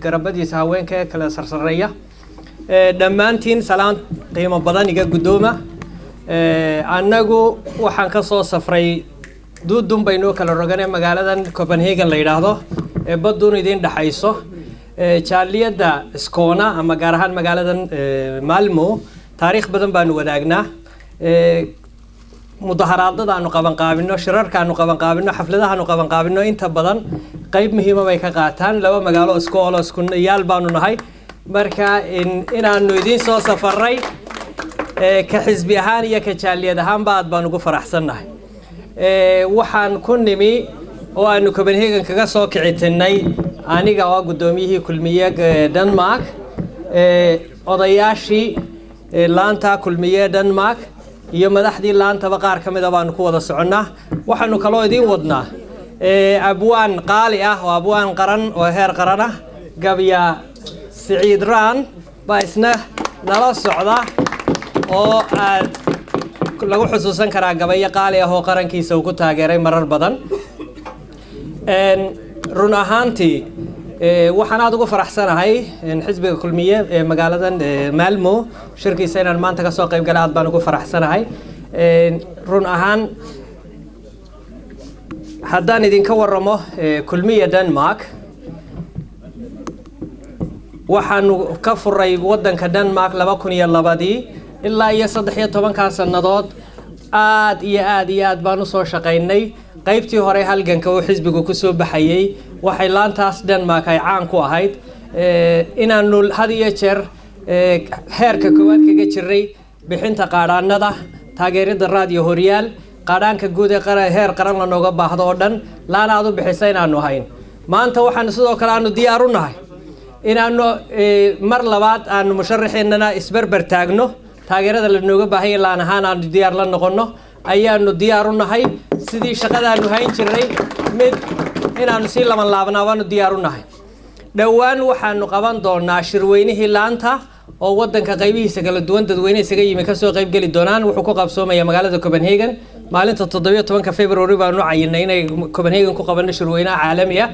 garabadiisa haweenka ee kala sarsareeya, dhammaantiin salaan qiimo badan iga guddooma. Annagu waxaan ka soo safray duudun baynoo kala rogane magaaladan Copenhagen la yidhaahdo ee badduun idiin dhexayso. Jaaliyadda Skåne ama gaar ahaan magaaladan Malmo taariikh badan baanu wadaagnaa. Mudaharaadada aanu qabanqaabino, shirarka aanu qabanqaabino, xafladaha aanu qabanqaabino, inta badan qayb muhiima bay ka qaataan. Laba magaalo isku olo isku yaal baanu nahay. Marka inaanu idiin soo safaray ka xisbi ahaan iyo ka jaaliyad ahaanba aad baan ugu faraxsannahay. Waxaan ku nimi oo aanu Copenhagen kaga soo kicitinay, aniga oo guddoomiyihii Kulmiye Denmark, odayaashii laanta Kulmiye Denmark iyo madaxdii laantaba qaar ka mida baanu ku wada soconnaa. Waxaanu kaloo idiin wadnaa abwaan qaali ah oo abwaan qaran oo heer qaran ah, gabya Siciid Raan baa isna nala socda, oo aad lagu xusuusan karaa gabayo qaali ah oo qarankiisa uu ku taageeray marar badan. Run ahaantii waxaan aada ugu faraxsanahay xisbiga Kulmiye ee magaaladan Malmo shirkiisa inaan maanta kasoo qayb galay. Aad baan ugu faraxsanahay. Run ahaan haddaan idinka waramo Kulmiye Denmark, waxaanu ka furay wadanka Denmark 2002-dii. Ilaa iyo 13-kaa sannadood aad iyo aad iyo aad baan usoo shaqaynay. Qaybtii hore halganka uu xisbigu kusoo baxayey, waxay laantaas Denmark ay caan ku ahayd inaanu had iyo jeer heerka koowaad kaga jiray bixinta qaadhaanada, taageerida Raadiyo Horyaal, qaadhaanka guud ee heer qaran lanooga baahdo oo dhan laan aad u bixisa inaanu hayn. Maanta waxaanu sidoo kale aanu diyaar u nahay inaanu mar labaad aanu musharaxiinana isberber taagno. Taageerada lanooga baahanya laan ahaan aanu diyaar la noqono ayaanu diyaar u nahay. Sidii shaqadaanu hayn jirnay mid inaanu sii laban laabnaa baanu diyaar u nahay. Dhowaan waxaanu qaban doonaa shirweynihii laanta oo wadanka qaybihiisa kala duwan dadweyne isaga yimi kasoo qaybgeli doonaan. Wuxuu ku qabsoomaya magaalada Copenhagen maalinta 17-ka February baanu cayinay inay Copenhagen ku qabano shirweynaha caalami ah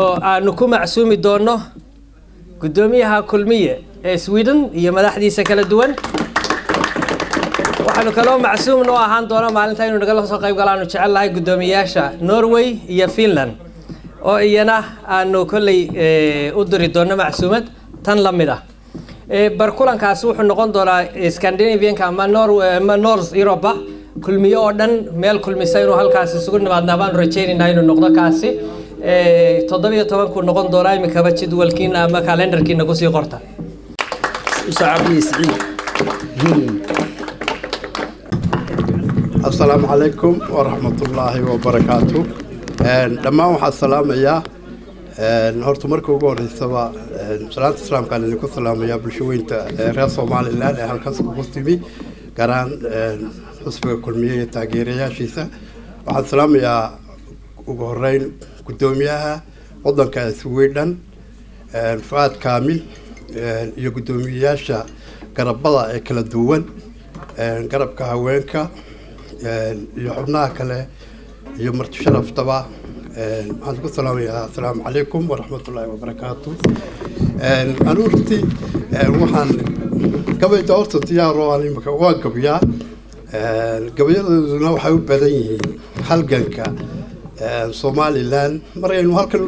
oo aanu ku macsuumi doono guddoomiyaha Kulmiye ee Sweden iyo madaxdiisa kala duwan. Waxaanu kaloo macsuum noo ahaan doona maalinta inuu nagala soo qayb galo aanu jecel lahay guddoomiyaasha Norway iyo Finland. Oo iyana aanu kolley u diri doono macsuumad tan la mid ah. Barkulankaasi wuxuu noqon doonaa Scandinavianka ama ama North Europa Kulmiye oo dhan meel kulmisa inuu halkaasi isugu nimaadnaa baanu rajaynaynaa inuu noqdo kaasi. 17-ku noqon doonaa. Iminkaba jadwalkiina ama kalendarkiina kusii qorta. Usaacabiye Siciid. Asalaamu calaykum waraxmatullaahi wabarakaatu. Dhammaan waxaan salaamayaa horta marka ugu horeysaba salaanta islaamkaan idinku salaamayaa, bulsho weynta reer Somaliland ee halkaas kugu timi, gaar ahaan xusbiga Kulmiye iyo taageerayaashiisa. Waxaan salaamayaa ugu horeyn guddoomiyaha wadanka Sweden, Fuaad Kaamil, iyo guddoomiyeyaasha garabada ee kala duwan, garabka haweenka iyo xubnaha kale iyo marti sharaftaba. Waxaan ku salaamayaa asalaamu calaykum waraxmatullaahi wabarakaatu. Anigu runtii waxaan gabayda horta diyaar oo aan imika waa gabiyaa. Gabayadooduna waxay u badan yihiin halganka Somaliland. Maraynu halkan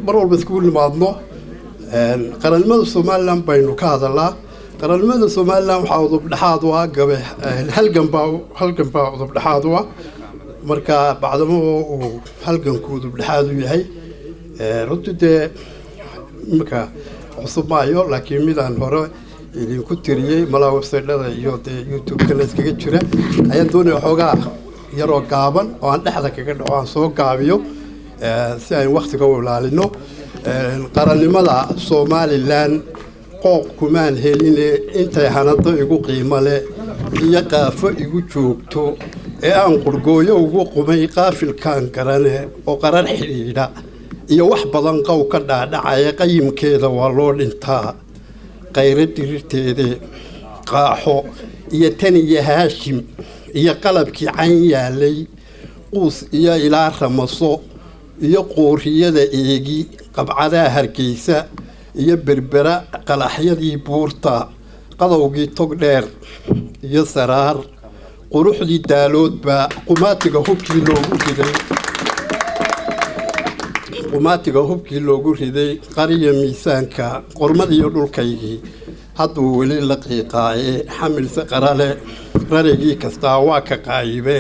mar walba iskugu nimaadno, qarannimada Somaliland baynu ka hadalnaa. Qarannimada Somaliland waxaa udub dhexaad u ah gabe halgan baa udub dhexaad u ah. Marka bacdamo uu halganku udub dhexaad u yahay, runtii dee iminka cusub maayo, laakiin midaan hore idinku tiriyey malaa website-dhada iyo dee YouTube-kana iskaga jira ayaan doonaya xoogaa yaroo gaaban oo aan dhexda kaga dhaco, aan soo gaabiyo si aynu waktiga u ilaalino. Qarannimada Somaliland qooq kumaan heline, intay hanado igu qiimo leh iyo qaafo igu joogto ee aan qurgooyo ugu qumay qaafilkaan garane oo qarar xidhiidha iyo wax badan qow ka dhaadhacaya, qayimkeeda waa loo dhintaa qayro dirirteede. Qaaxo iyo tan iyo Haashim iyo qalabkii cayn yaalay, quus iyo ilaa Ramaso iyo qooriyada eegi, qabcadaha Hargeysa iyo Berbera, qalaxyadii buurta, qadowgii tog dheer iyo Saraar, quruxdii Daaloodba, qumaatiga hubkii loogu riday qariya miisaanka, qormadiiyo dhulkaygii hadduu weli la qiiqaaye, xamilse qarale rarigii kastaa waa ka qaayibe,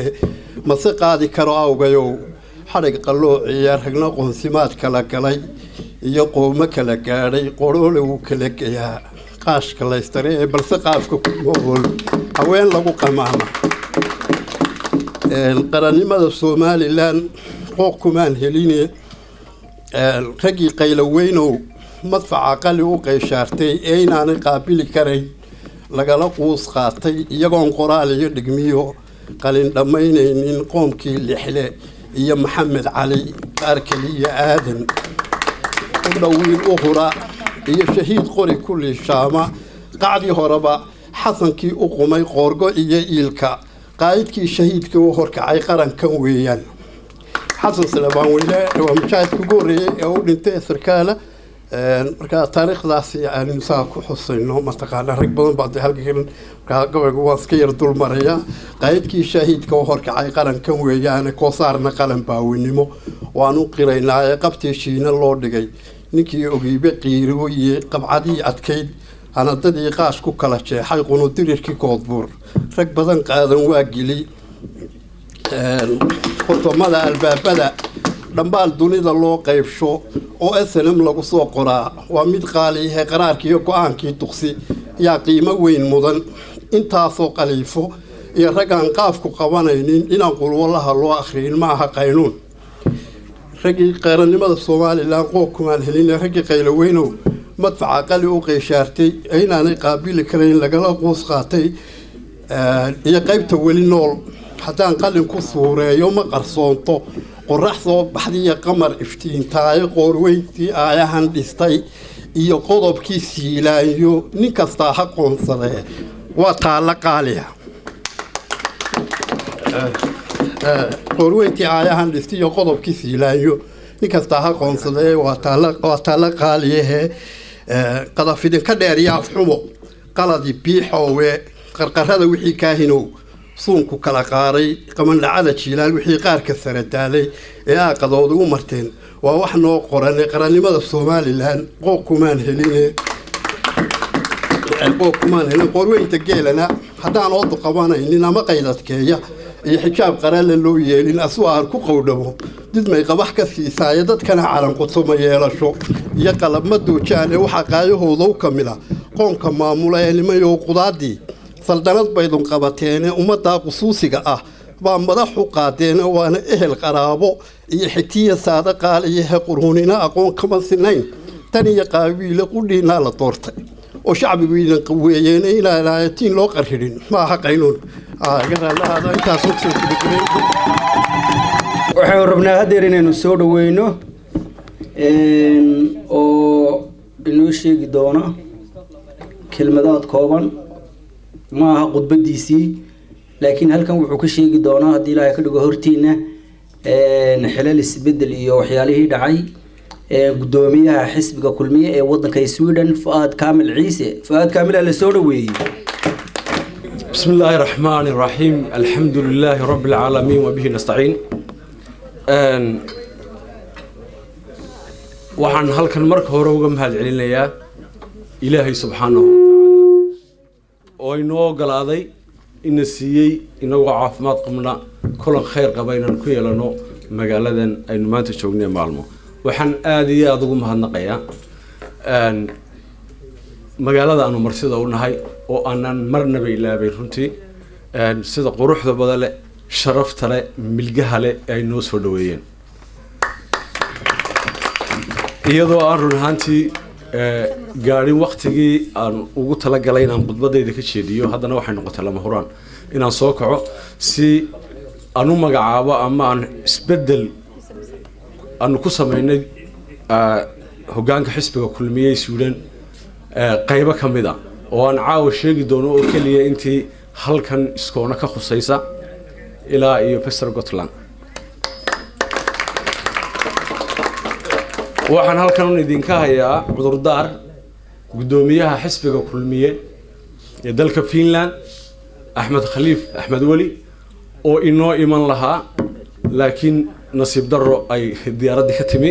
mase qaadi karo awgayow xadhig qalloociya. Ragna qoonsimaad kala galay iyo qoomo kala gaadhay, qoroole wuu kala geyaa qaashka laystare ee, balse qaafka kuma ool haween lagu qamaama. Qarannimada Somaliland qooq kumaan heline, raggii qayloweynow madfaca qali u qayshaartay ee inaanay qaabili karayn lagala quus qaatay, iyagoon qoraal iyo dhigmiyo qalin dhammaynaynin, qoomkii Lixle iyo Maxamed Cali, qaar keliya aadan u dhowiil u hura iyo shahiid qori ku liishaama, qacdii horeba Xasankii u qumay qoorgo iyo iilka, qaayidkii shahiidkii u horkacay qarankan weeyaan. Xasan Salebaan Weyne waa mujaahidka ugu horreeyey ee u dhintay ee sarkaala. Marka taariikhdaasi aanu saa ku xusayno, mataqaana rag badan baa dee halkan. Markaa gabaygu waan iska yar dul maraya. Qaayidkii shahiidka u horkacay qarankan weeyaane, koosaarna qalan baawinimo waanu qiraynaa ee qabtii Shiina loo dhigay ninkii ogiibe qiirooye, qabcadii adkayd hanadadii qaash ku kala jeexay, qunudirirkii Koodbuur rag badan qaadan waa geli, qotomada albaabada dhambaal dunida loo qaybsho oo SNM lagu soo qoraa waa mid qaaliyahe, qaraarkii iyo go-aankii duqsi yaa qiimo weyn mudan. Intaasoo qaliifo iyo raggaan qaafku qabanaynin inaan qulwalaha loo akhriyin ma aha qaynuun. Raggii qaranimada Somaliland qooq kumaan helin, raggii qayloweynow madfaca qali u qayshaartay ee inaanay qaabili karayn lagala quus qaatay iyo qaybta weli nool haddaan qalin ku suureeyo ma qarsoonto qorax soo baxdiiyo qamar iftiintaayo, qoorweyntii aayahan dhistay iyo qodobkii Siilaanyo nin kastaa ha qoonsadee waa taallo qaaliya. Qoorweyntii aayahan dhistay iyo qodobkii Siilaanyo nin kastaa ha qoonsadee waa taallo qaaliyahee. Qadafidinka dheer iyo afxumo qaladi biixoowe, qarqarada wixii kaahinow Suunku kala qaaray qamandhacada jiilaal, wixii qaarka sare daalay ee aaqadooda u marteen waa wax noo qorane. Qarannimada Somaliland qooq kumaan heline, qooq kumaan helin. Qoorweynta geelana haddaan oodu qabanaynin ama qaydadkeeya iyo xijaab qarale loo yeelin, asuaar ku qowdhamo didmay qabax ka siisaaye. Dadkana calanquto ma yeelasho iyo qalab ma duujaane, waxaa qaayahooda u kamila qoonka maamula ee nimayow. Qudaadii saldanad baydun qabateene, ummaddaa qusuusiga ah baa madax u qaadeene, waana ehel qaraabo iyo xigtiya saadaqaal iyo hequruunina aqoon kama sinayn tan iyo qaabiile. Qudhiinaa la doortay oo shacbigu idin qaweeyeen, inaan aayatiin loo qarridhin maaha qaynuun. Intaas. Waxaynu rabnaa haddeer inaynu soo dhaweyno oo inoo sheegi doona kelmadaad kooban. Ma aha khudbadiisii, laakiin halkan wuxuu ka sheegi doonaa, haddii Ilaahay ka dhigo, hortiina xilal isbedel iyo waxyaalihii dhacay, guddoomiyaha xisbiga Kulmiye ee wadanka Sweden, Fuaad Kaamil Ciise. Fuaad Kaamil la soo dhaweeyey. بسم الله الرحمن الرحيم، الحمد لله رب العالمين وبه نستعين. Waxaan halkan marka hore uga mahad celinayaa Ilaahay subxaanahu watacaala oo inoo ogolaaday, ina siiyey inagoo caafimaad qabna kulan khayr qaba inaan ku yeelano magaaladan aynu maanta joognay, Maalmo. Waxaan aada iyo aada ugu mahadnaqayaa magaalada aanu marsida u nahay oo aanan marnaba ilaabay runtii, sida quruxda badan leh, sharafta leh, milgaha leh ee ay noo soo dhaweeyeen, iyadoo aan run ahaantii gaadhin waktigii aan ugu talagalay inaan khudbadayda ka jeediyo. Haddana waxay noqotay lama huraan inaan soo kaco si aan u magacaabo ama aan isbeddel aanu ku sameynay hoggaanka xisbiga Kulmiyey Sweden qaybo ka mid a, oo aan caawa sheegi doono oo keliya intii halkan Iskoona ka khusaysa ilaa iyo Wester Gotland. Waxaan halkan idinka hayaa cudurdaar guddoomiyaha xisbiga Kulmiye ee dalka Finland, Axmed Khaliif Axmed Weli, oo inoo iman lahaa, laakiin nasiib darro ay diyaaraddii ka timi.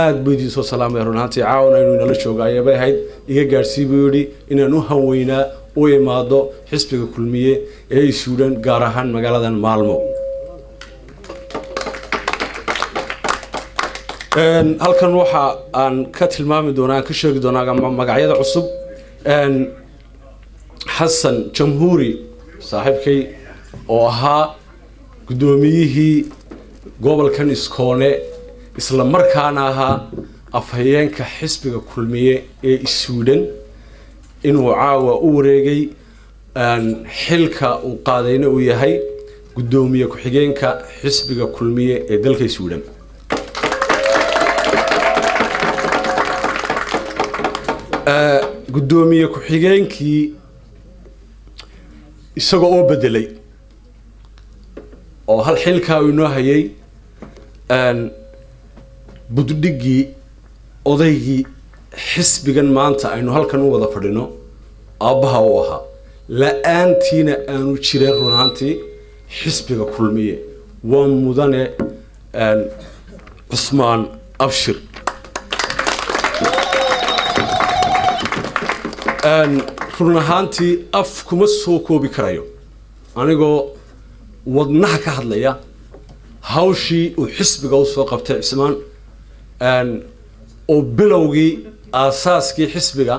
Aada buu idiin soo salaamaya run ahaantii, caawana inuu inala joogo ayabay ahayd. Iga gaadhsii buu yidhi inaan u hanweynaa u imaado xisbiga Kulmiye ee Sweden, gaar ahaan magaaladan Maalmo. Halkan waxa aan ka tilmaami doonaa, aan ka sheegi doonaa magacyada cusub. Xasan Jamhuuri saaxiibkay oo ahaa guddoomiyihii gobolkan Iskoone, isla markaana ahaa afhayeenka xisbiga Kulmiye ee Sweden, inuu caawa u wareegay xilka uu qaadayna uu yahay guddoomiye ku-xigeenka xisbiga Kulmiye ee dalka Sweden. Guddoomiye ku-xigeenkii isaga oo bedelay oo hal xilkaa uu inoo hayay, buddhigii odaygii xisbigan maanta aynu halkan u wada fadhino aabbaha u ahaa, la-aantiina aanu jireen run ahaantii xisbiga Kulmiye, waa mudane Cusmaan Abshir. Run ahaantii af kuma soo koobi karayo anigoo wadnaha ka hadlaya hawshii uu xisbiga usoo qabtay Cismaan, oo bilowgii aasaaskii xisbiga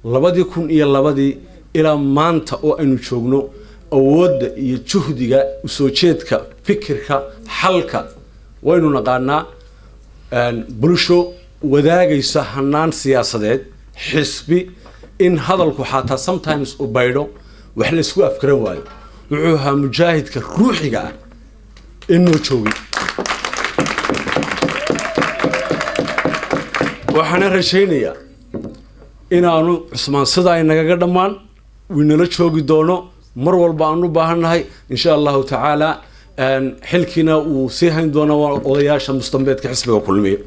2002-dii ilaa maanta oo aynu joogno, awoodda iyo juhdiga, usoo jeedka, fikirka, xalka waynu naqaanaa. Bulsho wadaagaysa hanaan siyaasadeed xisbi in hadalku xataa sometimes u baydho, wax la isku afkaran waayo, wuxuu ahaa mujaahidka ruuxiga ah inuu joogay. Waxaana rajaynayaa inaanu Cusmaan sidaa inagaga dhammaan, uu inala joogi doono mar walba aan u baahannahay, insha Allahu tacaala. Xilkiina uu sii hayn doono waa odayaasha mustambeedka xisbiga Kulmiye.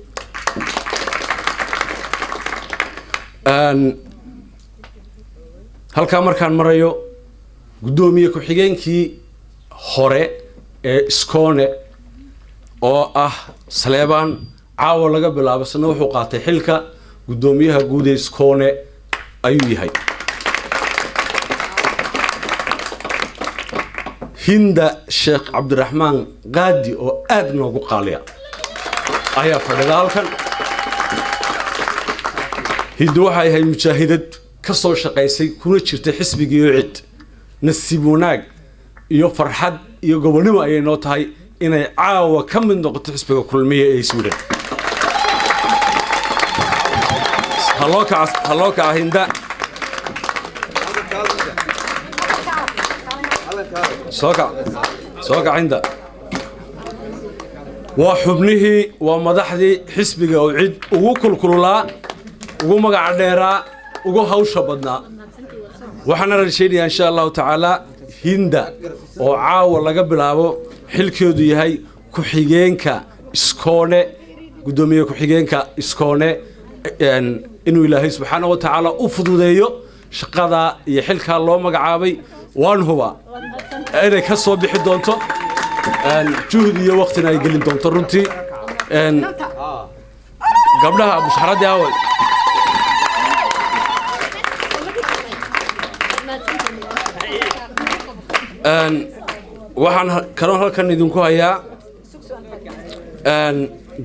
Halkaa markaan marayo, Guddoomiye ku-xigeenkii hore ee Skåne oo ah Saleebaan, caawa laga bilaabo isna wuxuu qaatay xilka guddoomiyaha guud ee Skåne ayuu yahay. Hinda Sheekh Cabdiraxmaan Qaadi oo aada noogu qaaliya ayaa fadhida halkan. Hinda waxay ahayd mujaahidad ka soo shaqaysay kuna jirtay xisbigii UCID. Nasiib wanaag iyo farxad iyo gobonimo ayay noo tahay inay caawa ka mid noqoto xisbiga Kulmiye ee Sweden. Haloo kaca, haloo kaca Hinda. Soo kac, soo kac Hinda. Waa xubnihii, waa madaxdii xisbiga oo cid ugu kulkululaa, ugu magaca dheeraa, ugu hawsha badnaa. Waxaana rajaynayaa insha Allahu tacaala Hinda oo caawa laga bilaabo xilkeedu yahay ku-xigeenka Skåne, guddoomiye ku-xigeenka Skåne, inuu Ilaahay subxaana wa tacaala u fududeeyo shaqada iyo xilkaa loo magacaabay. Waan hubaa inay ka soo bixi doonto, juhd iyo waqtina ay gelin doonto runtii. Gabdhaha bushxaradii aaway? Waxaan kaloo halkan idinku hayaa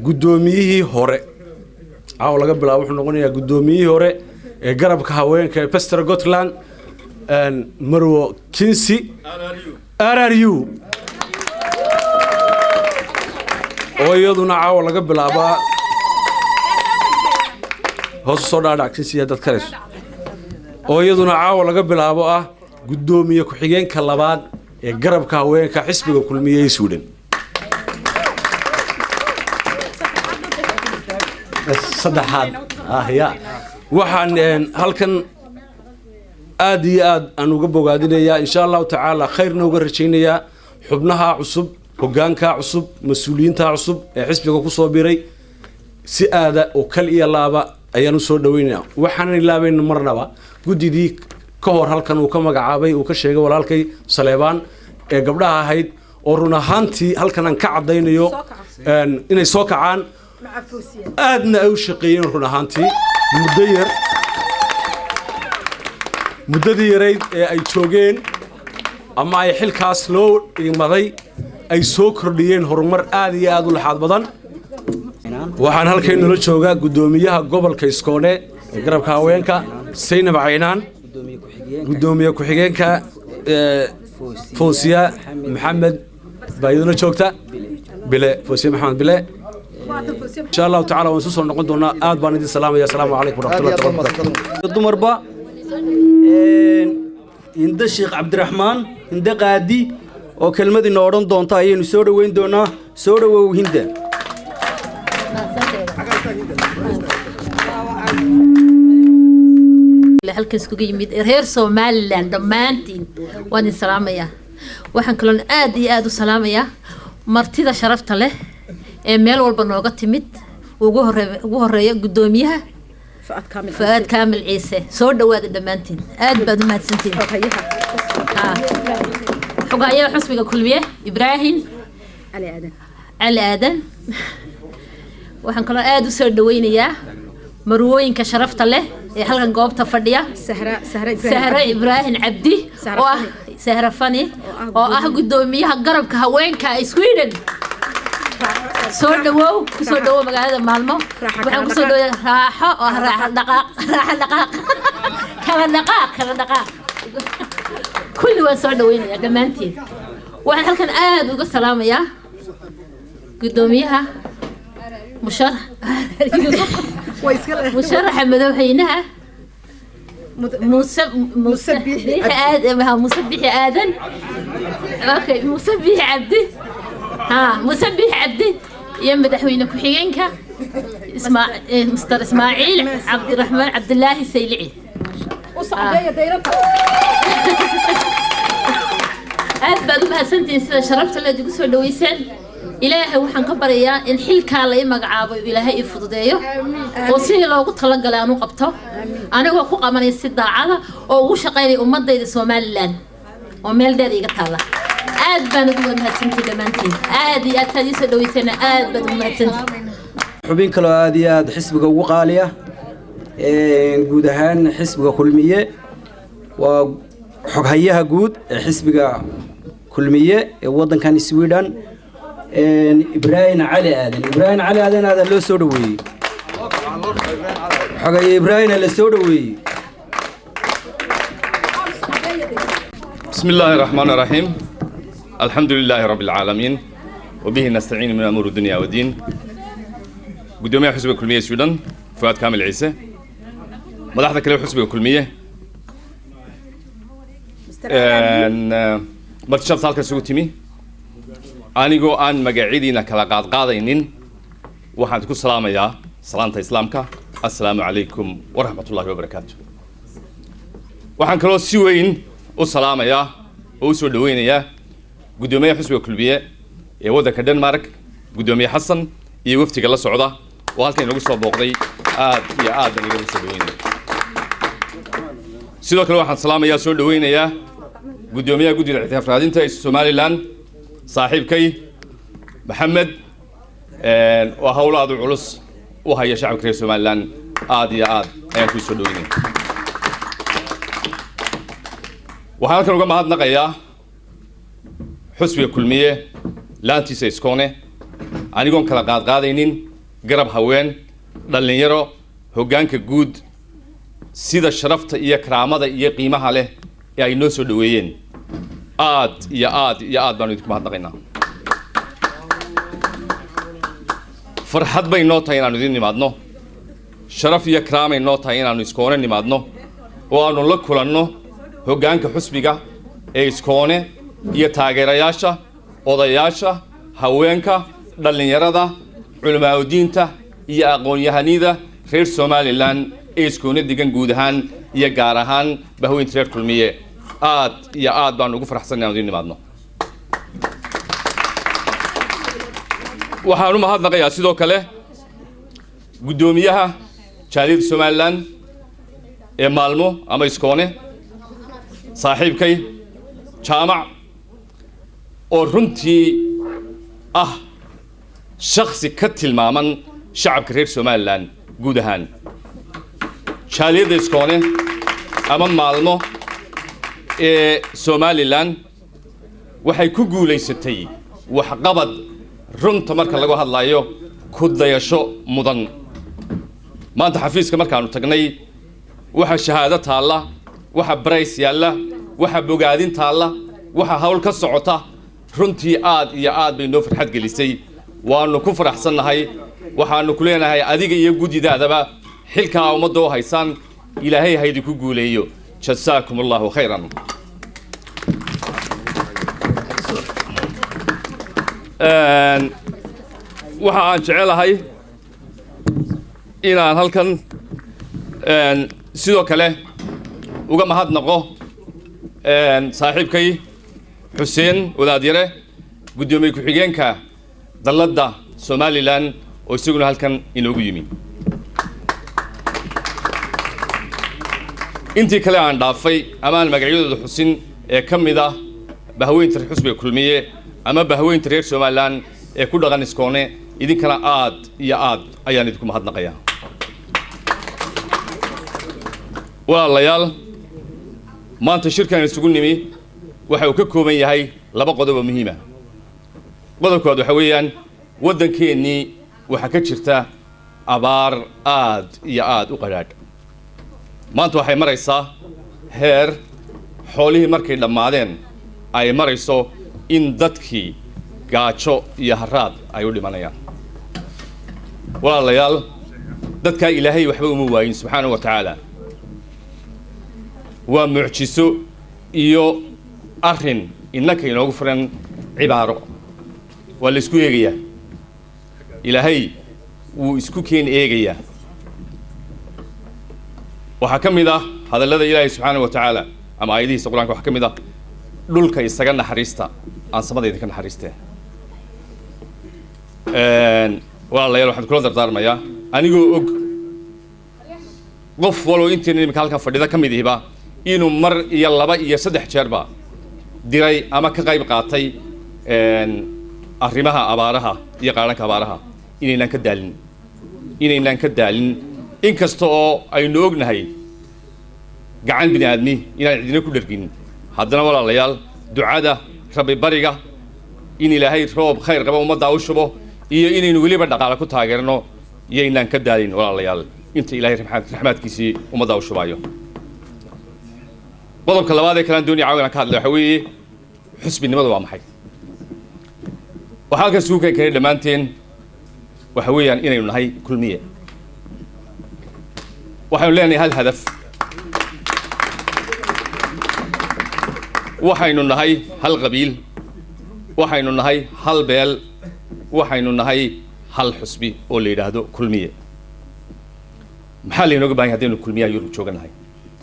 guddoomiyihii hore, caawa laga bilaabo wuxuu noqonayaa guddoomiyihii hore ee garabka haweenka ee Västra Götaland, Marwo Kinsi RRU, oo iyaduna caawa laga bilaabaa hoos usoo dhaadhac Kinsi haddaad karayso, oo iyaduna caawa laga bilaabo ah guddoomiye ku-xigeenka labaad ee garabka haweenka xisbiga Kulmiye ee Sweden saddexaad ah. Ya waxaan halkan aad iyo aad aan uga bogaadinayaa, insha Allahu tacaala khayrna uga rajaynayaa xubnaha cusub, hoggaanka cusub, mas-uuliyiinta cusub ee xisbiga kusoo biray. Si aada oo kal iyo laaba ayaan usoo dhaweynaya. Waxaanan ilaabayn marnaba guddidii ka hor halkan uu ka magacaabay, uu ka sheegay walaalkay Saleebaan, ee gabdhaha ahayd, oo run ahaantii halkan aan ka caddaynayo inay soo kacaan, aadna ay u shaqeeyeen run ahaantii muddo yar, muddadii yarayd ee ay joogeen ama ay xilkaas loo imaday ay soo kordhiyeen horumar aad iyo aad u laxaad badan. Waxaan halkan nala joogaa guddoomiyaha gobolka Skåne ee garabka haweenka Saynab Caynaan, guddoomiye ku-xigeenka Fawsiya Maxamed baa iyaduna joogta, Bile, Fawsiya Maxamed Bile. Insha Allahu tacala waan isu soo noqon doonaa. Aad baan idin salaamaya. Asalaamu calaykum waraxmatullahi wabarakatu. Dumarba Hinde Sheekh Cabdiraxmaan Hinde Qaadi oo kelmadiina odhan doonta ayaynu soo dhoweyn doonaa. Soo dhowow Hinda. Halkan iskugu yimid reer Somaliland dhammaantiin waan idin salaamayaa. Waxaan kaloon aad iyo aada u salaamayaa martida sharafta leh ee meel walba nooga timid, ugu horeeya guddoomiyaha Fuaad Kaamil Ciise. Soo dhawaada dhammaantiin, aad baad u mahadsantiin. Xogayaha xusbiga Kulmiye Ibraahim Cali Aadan. Waxaan kaloo aada u soo dhaweynayaa marwooyinka sharafta leh ee halkan goobta fadhiya, Sahre Ibraahim Cabdi oo ah Sahre Fani oo ah guddoomiyaha garabka haweenka Sweden. Soo dhawow, kusoo dhawow magaalada Maalmo. Waxaan kusoo dhaweeya Raaxo oo ah Raaxo Dhaqaaq, Raaxo Dhaqaaq, kala dhaqaaq, kala dhaqaaq. Kulli waan soo dhaweynayaa dhammaantiin. Waxaan halkan aada uga salaamayaa guddoomiyaha musharaxa madaxweynaha Muuse Bixi Aadan, Muuse Bixi Aadan, okay, Muuse Bixi Cabdi, ha, Muuse Bixi Cabdi iyo madaxweyne ku-xigeenka Mr Ismaaciil Cabdiraxmaan Cabdilaahi Saylici. Aad baad u mahadsantihiin sida sharafta leed igu soo dhaweyseen. Ilaahay waxaan ka baryayaa in xilkaa la ii magacaabo Ilaahay ii fududeeyo oo sidii loogu talagalay aan u qabto, anigoo ku qabanaya si daacada oo ugu shaqaynaya ummadayda Somaliland. Oo meel dheer iga taala. Aad baan ugu mahadsantihi dhammaantiin, aad iyo aad saad ii soo dhaweysana, aad baad ugu mahadsantihi. Xubin kaloo aad iyo aad xisbiga ugu qaaliya, guud ahaan xisbiga Kulmiye, waa xoghayaha guud ee xisbiga Kulmiye ee waddankan Sweden, Ibraahim Cali Aadan. Ibraahim Cali Aadan aadan loo soo dhaweeyey. Xogaye Ibraahim la soo dhaweeyey. بسم الله الرحمن الرحيم، الحمد لله رب العالمين، وبه نستعين من أمور الدنيا والدين. قدومي حزب الكلمية السودان فؤاد كامل عيسى، مدحت كلام حزب الكلمية marti halkan isugu timi, anigoo aan magacyadiina kala qaadqaadaynin, waxaan ku salaamayaa salaanta Islaamka: assalaamu calaykum waraxmatullaahi wabarakaatu. Waxaan kaloo si weyn u salaamayaa oo u soo dhaweynayaa guddoomiyaha xisbiga Kulmiye ee waddanka Denmark, guddoomiye Xasan, iyo wafdiga la socda oo halkan inagu soo booqday. Aad iyo aad baan igagu soo dhaweynaya. Sidoo kale waxaan salaamayaa, soo dhaweynayaa guddoomiyaha guddida ictiraaf raadinta ee Somaliland, saaxiibkay Maxamed, oo howlo aad u culus u haya shacabka reer Somaliland. Aad iyo aad ayaan kuu soo dhaweynaya. Waxaan halkan uga mahadnaqayaa xusbiga Kulmiye laantiisa Iskoone, anigoon kala qaadqaadaynin, garab haween, dhallinyaro, hoggaanka guud, sida sharafta iyo karaamada iyo qiimaha leh ee ay noo soo dhaweeyeen. Aad iyo aad iyo aad baanu idinku mahadnaqaynaa. Farxad bay noo tahay inaanu idin nimaadno, sharaf iyo karaamay noo tahay inaanu Iskoone nimaadno oo aanu la kulanno hoggaanka xusbiga ee Iskoone iyo taageerayaasha, odayaasha, haweenka, dhallinyarada, culimaadudiinta iyo aqoon-yahanida reer Somaliland ee Iskoone degan guud ahaan iyo gaar ahaan bahweynta reer Kulmiye. Aad iyo aad baanu ugu faraxsan inaanu idin nimaadno. Waxaan u mahadnaqayaa sidoo kale guddoomiyaha jaaliyadda Somaliland ee Maalmo ama Iskoone, saaxiibkay Jaamac, oo runtii ah shaksi ka tilmaaman shacabka reer Somaliland guud ahaan. Jaaliyadda Iskoone ama Maalmo ee Somaliland waxay ku guulaysatay waxqabad runta marka lagu hadlayo ku dayasho mudan. Maanta xafiiska markaanu tagnay, waxa shahaado taalla, waxa barays yaalla, waxa bogaadin taalla, waxa hawl ka socota. Runtii aad iyo aad bay noo farxad gelisay, waanu ku faraxsannahay. Waxaanu ku leenahay adiga iyo guddidaadaba xilkaa ummadda u haysaan Ilaahay ha idinku guuleeyo. Jasaakum Allahu khayran. Waxa aan jecelahay inaan halkan sidoo kale uga mahadnaqo saaxiibkay Xuseen Wadaadyare, guddoomiye ku-xigeenka dalladda Somaliland, oo isaguna halkan inoogu yimi. Intii kale aan dhaafay ama aan magacyadooda xusin ee ka mid ah bahweynta xusbiga Kulmiye ama bahweynta reer Somaliland ee ku dhaqan Iskoone, idinkana aad iyo aad ayaan idinku mahadnaqayaa. Walaalayaal, maanta shirkan isugu nimi waxa uu ka kooban yahay laba qodob oo muhiima. Qodobkood waxa weeyaan waddankeennii waxaa ka jirta abaar aad iyo aad u qadhaadh. Maanta waxay maraysaa heer xoolihii markay dhammaadeen ay marayso in dadkii gaajo iyo haraad ay u dhimanayaan. Walaalayaal, dadkaa Ilaahay waxba uma waayin subxaanahu wa tacaala. Waa mucjiso iyo arrin innaka inoogu furan cibaaro. Waa la isku eegayaa, Ilaahay wuu isku keen eegayaa. Waxaa ka mid ah hadallada Ilaahay subxaanahu wa tacaala ama aayadihiisa Qur-aanka, waxaa ka mid ah: dhulka isaga naxariista, aan samada idinka naxariistee. Walaalayaal, waxaan kula dardaarmayaa, anigoo og qof waloo intiina imika halkan fadhida ka mid ihiba inuu mar iyo laba iyo saddex jeerba Diray ama ka qayb qaatay arrimaha abaaraha iyo qaaranka abaaraha inaynaan ka daalin, inaynaan ka daalin, inkasta oo aynu ognahay gacan bini aadmi inaan cidina ku dhergin, haddana walaalayaal ducada rabbi bariga in Ilaahay roob khayr qaba ummaddaa u shubo iyo inaynu weliba dhaqaale ku taageerno iyaynaan ka daalin walaalayaal, inta Ilaahay raxmaadkiisii ummaddaa u shubaayo. Qodobka labaad ee kalaan doonaya caawa inaan ka hadla waxa weeye xusbinimadu waa maxay. Waxaa halkan isugu keenay dhammaanteen waxa weeyaan inaynu nahay Kulmiye. Waxaynu leenahay hal hadaf, waxaynu nahay hal qabiil, waxaynu nahay hal beel, waxaynu nahay hal xusbi oo la yidhaahdo Kulmiye. Maxaa laynooga bahan yahay haddaynu Kulmiyaha Yurub jooga nahay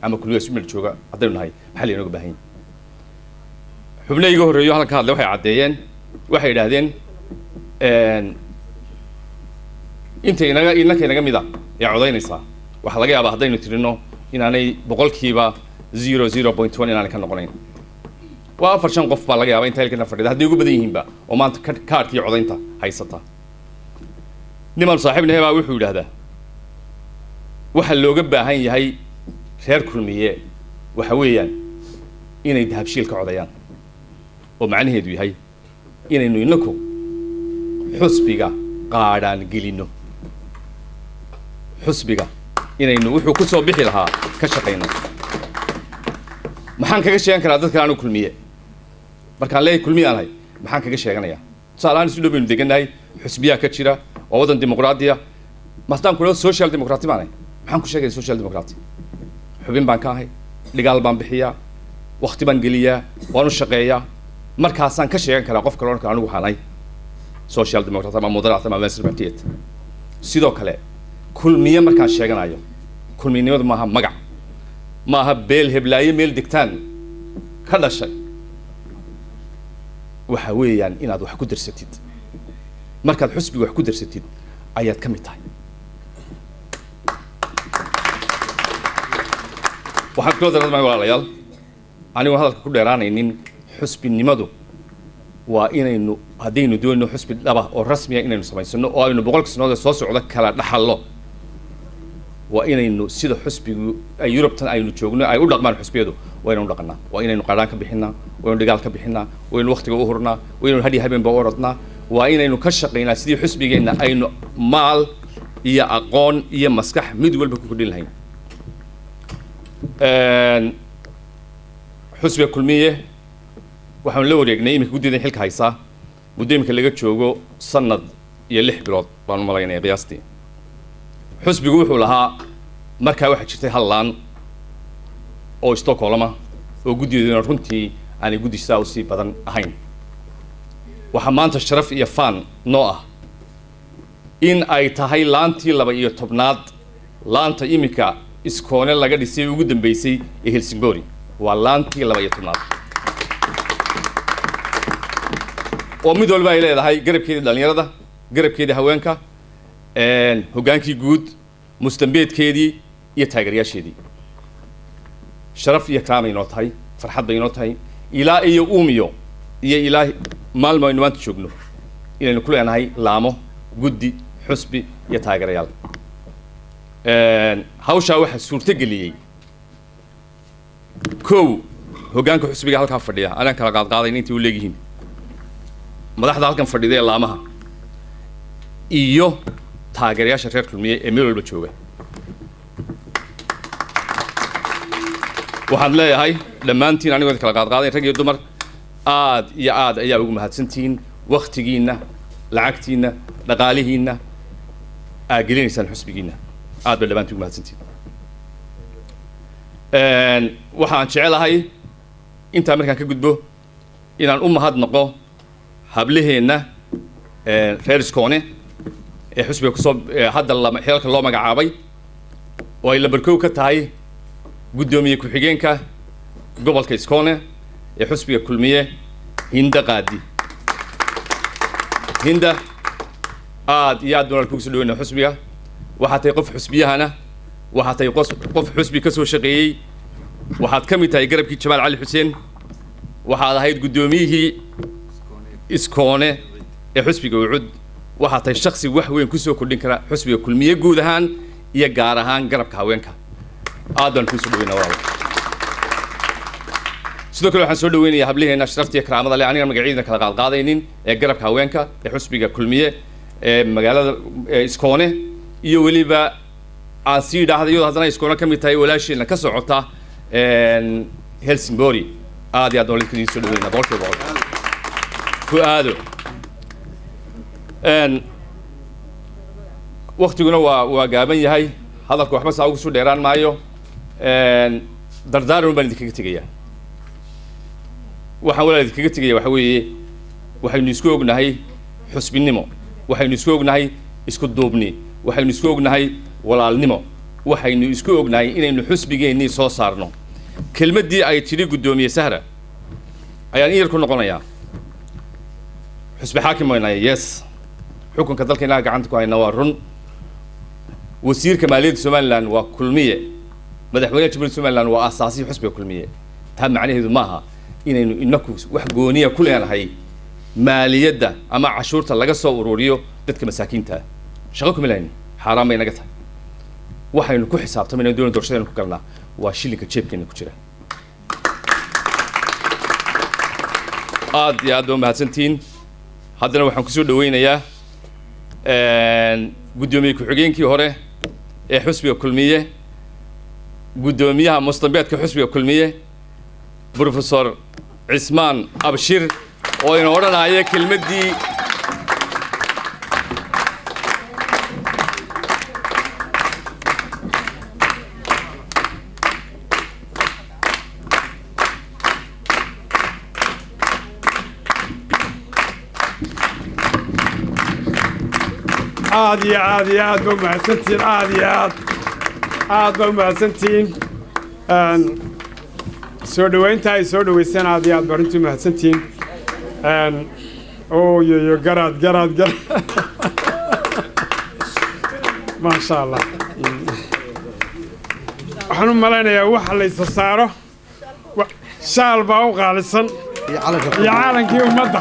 ama Kulmiyaha Sweden jooga haddaynu nahay? Maxaa laynooga baahan yahay? Xubno iga horreeyo halkan ka hadlay waxay caddeeyeen, waxay yidhaahdeen inta inaga inaka inaga mid a ee codaynaysaa waxaa laga yaabaa haddaynu tirino inaanay 0.01% inaanay ka noqonayn. Waa 4-5 qof baa laga yaabaa inta halkana fadhida hadday ugu badan yihiinba oo maanta kaadhkii codaynta haysata. Nimaan saaxiibnahay baa wuxuu yidhaahdaa waxaa looga baahan yahay reer Kulmiye waxa weeyaan inay Dahabshiil ka codayaan, oo macnaheedu yahay inaynu inaku xusbiga qaadhaan gelino, xusbiga inaynu wuxuu ku soo bixi lahaa ka shaqayno. Maxaan kaga sheegan karaa dadkan anu Kulmiye markaan leeyahay Kulmiye aan ahay? Maxaan kaga sheeganayaa? Tusaale ahaan isu dhow baynu degannahay, xusbiyaa ka jira, waa waddan dimuqraadiya. Ma haddaan ku idhahdo social democracy baan ahay, maxaan ku sheegaya social democracy? Xubin baan ka ahay, dhigaal baan bixiyaa, wakti baan geliyaa, waan u shaqeeyaa, markaasaan ka sheegan karaa qof kale odhan kara anigu waxaan ahay social democrat ama moderat ama vänsterpartiet. Sidoo kale Kulmiye markaan sheeganayo, kulmiynimadu maaha magac, maaha beel heblaaye meel degtaan ka dhashay. Waxa weeyaan inaad wax ku darsatid. Markaad xusbiga wax ku darsatid ayaad ka mid tahay. Waxaan kula dardaarmaya walaalayaal, anigoo hadalka ku dheeraanaynin, xusbinimadu waa inaynu haddaynu doonayno xusbi dhaba oo rasmiya inaynu samaysano oo aynu 100-ka sannadood ee soo socda kala dhaxallo, waa inaynu sida xusbigu ay Yurubtan aynu joogno ay u dhaqmaan xusbiyadu waa inaynu dhaqanaa, waa inaynu qaadhaan ka bixinaa, waa inaynu dhigaal ka bixinaa, waa inaynu waqtiga u hurnaa, waa inaynu hadhiyo habeenba u orodnaa, waa inaynu ka shaqaynaa sidii xusbigeenna aynu maal iyo aqoon iyo maskax mid walba ku kordhin lahayn. Xusbiga Kulmiye waxaanu la wareegnay iminka guddida xilka haysaa muddo iminka laga joogo sanad iyo 6 bilood baan u malaynaya qiyaastii. Xusbigu wuxuu lahaa markaa waxaa jirtay hal laan oo Stockholm ah oo guddigeeduna runtii aanay guddi sidaa usii badan ahayn. Waxaa maanta sharaf iyo faan noo ah in ay tahay laantii 12aad, laanta iminka Iskoone laga dhisay ugu dambeysay ee Helsingborg, waa laantii 12aad oo mid walba ay leedahay garabkeedii dhalinyarada, garabkeedii haweenka, hoggaankii guud, mustambeedkeedii iyo taageerayaasheedii. Sharaf iyo karaamay inoo tahay, farxad bay inoo tahay ilaa iyo Uumiyo iyo ilaa maalmo aynu maanta joogno inaynu ku leenahay laamo, guddi, xusbi iyo taageerayaal. Hawshaa waxaa suurto geliyey kow hoggaanka xusbiga halkaa fadhiya, anaan kala qaadqaadayn intay u leegyihiin madaxda halkan fadhida ee laamaha iyo taageerayaasha reer Kulmiye ee meel walba jooga. Waxaan leeyahay dhammaantiin anigoo kala qaadqaadayn rag iyo dumar, aad iyo aad ayaa ugu mahadsantihiin waktigiinna, lacagtiinna, dhaqaalihiinna aad gelinaysaan xusbigiinna. Aad bay dhammaantiin ugu mahadsantihiin. Waxaan jecelahay intaa markaan ka gudbo inaan u mahadnaqo hablaheenna reer Iskoone ee xusbiga kusoo hadda xilalka loo magacaabay oo ay lambar kow ka tahay guddoomiye ku-xigeenka gobolka Iskoone ee xusbiga Kulmiye, Hinda Qaadi. Hinda, aad iyo aad baan kugu soo dhaweynaa xusbiga. Waxaad tahay qof xusbiyahana, waxaad tahay qof xusbi ka soo shaqeeyey, waxaad ka mid tahay garabkii Jamaal Cali Xuseen. Waxaad ahayd guddoomiyihii Iskoone ee xusbiga UCID. Waxaad tahay shaksi wax weyn kusoo kordhin kara xusbiga Kulmiye guud ahaan iyo gaar ahaan garabka haweenka. Aad baan kuusoo dhaweynaa, walaalo. Sidoo kale waxaan soo dhaweynayaa habliheena sharafta iyo karaamada leh, aniga magacyadina kala qaadqaadaynin, ee garabka haweenka ee xusbiga Kulmiye ee magaalada Iskoone, iyo weliba aan sii idhaahda iyadoo haddana Iskoone ka mid tahay walaasheena ka socota Helsingborg. Aad iyo aad baan idin soo dhaweynaa 100%. Fu-aado, waktiguna waa gaaban yahay, hadalka waxba saa ugu soo dheeraan maayo. Dardaaran baan idinkaga tegayaa. Waxaan walaal idinkaga tegaya waxa weeye, waxaynu isku ognahay xusbinimo, waxaynu isku ognahay isku duubni, waxaynu isku ognahay walaalnimo, waxaynu isku ognahay inaynu xusbigeennii soo saarno. Kelmaddii ay tidhi guddoomiye Sahra ayaan in yar ku noqonayaa. Xusbi xaakim waynahay, yes, xukunka dalka inaga gacanta ku hayna waa run. Wasiirka maaliyadda Somaliland waa Kulmiye, madaxweynaha Jamhuuriyadda Somaliland waa aasaasihii xusbiga Kulmiye. Taa macnaheedu maaha inaynu inaku wax gooniya ku leenahay maaliyadda ama cashuurta laga soo ururiyo dadka masaakiinta ah. Shaqo kuma lahayn, xaaraan bay naga tahay. Waxaynu ku xisaabtamayna doona doorashadaynu ku galnaa waa shilinka jeebkeena ku jira. Aad iyo aad baa mahadsantihiin. Haddana waxaan kusoo dhaweynayaa guddoomiye ku-xigeenkii hore ee xusbiga Kulmiye, guddoomiyaha mustambeedka xusbiga Kulmiye, Professor Cismaan Abshir, oo ina odhanaya kelmaddii. Aad iyo aad iyo aad ba umahadsantihiin, aad iyo aad aad ba umahadsantihiin. Soo dhaweynta ay soo dhaweyseen, aad iyo aad ba runtii umahadsantihiin. Oyoyo, garaad garaad garaad, maasha Allah. Waxaan u malaynayaa waxa la isa saaro shaal baa u qaalisan iyo caalankii ummadda.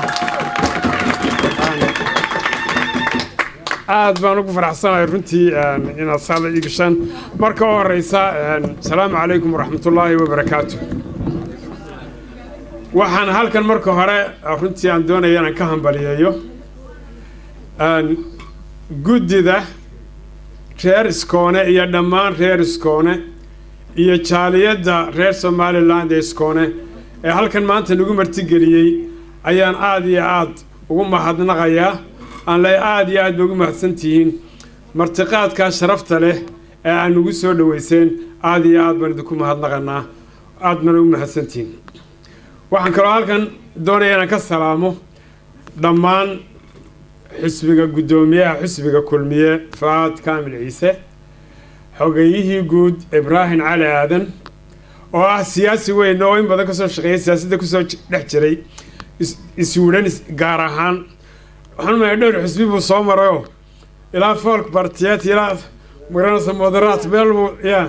Aad baan ugu faraxsanahay runtii inaad saala ii gashaan. Marka u horeysa, asalaamu calaykum waraxmatullaahi wabarakaatu. Waxaan halkan marka hore runtii aan doonaya inaan ka hambaliyeeyo guddida reer Iskoone iyo dhammaan reer Iskoone iyo jaaliyadda reer Somaliland ee Iskoone ee halkan maanta nagu martigeliyey. Ayaan aad iyo aad ugu mahadnaqayaa, aan lay aad iyo aad ba ugu mahadsan tihiin martiqaadkaa sharafta leh ee aan nagu soo dhaweyseen. Aad iyo aad baan idinku mahadnaqanaa, aad baan ugu mahadsantihiin. Waxaan kaloo halkan doonaya inaan ka salaamo dhammaan xisbiga, guddoomiyaha xisbiga Kulmiye Fuaad Kaamil Ciise, xogeyihii guud Ibraahim Cali Aadan, oo ah siyaasi weyn oo in badan kasoo shaqeeyay siyaasadda, kusoo dhex jiray Iswiidhan gaar ahaan. Waxaan umaya dhowr xisbi buu soo marayoo ilaa Folkpartiet, ilaa magaranaysa Moderat, meel buu ya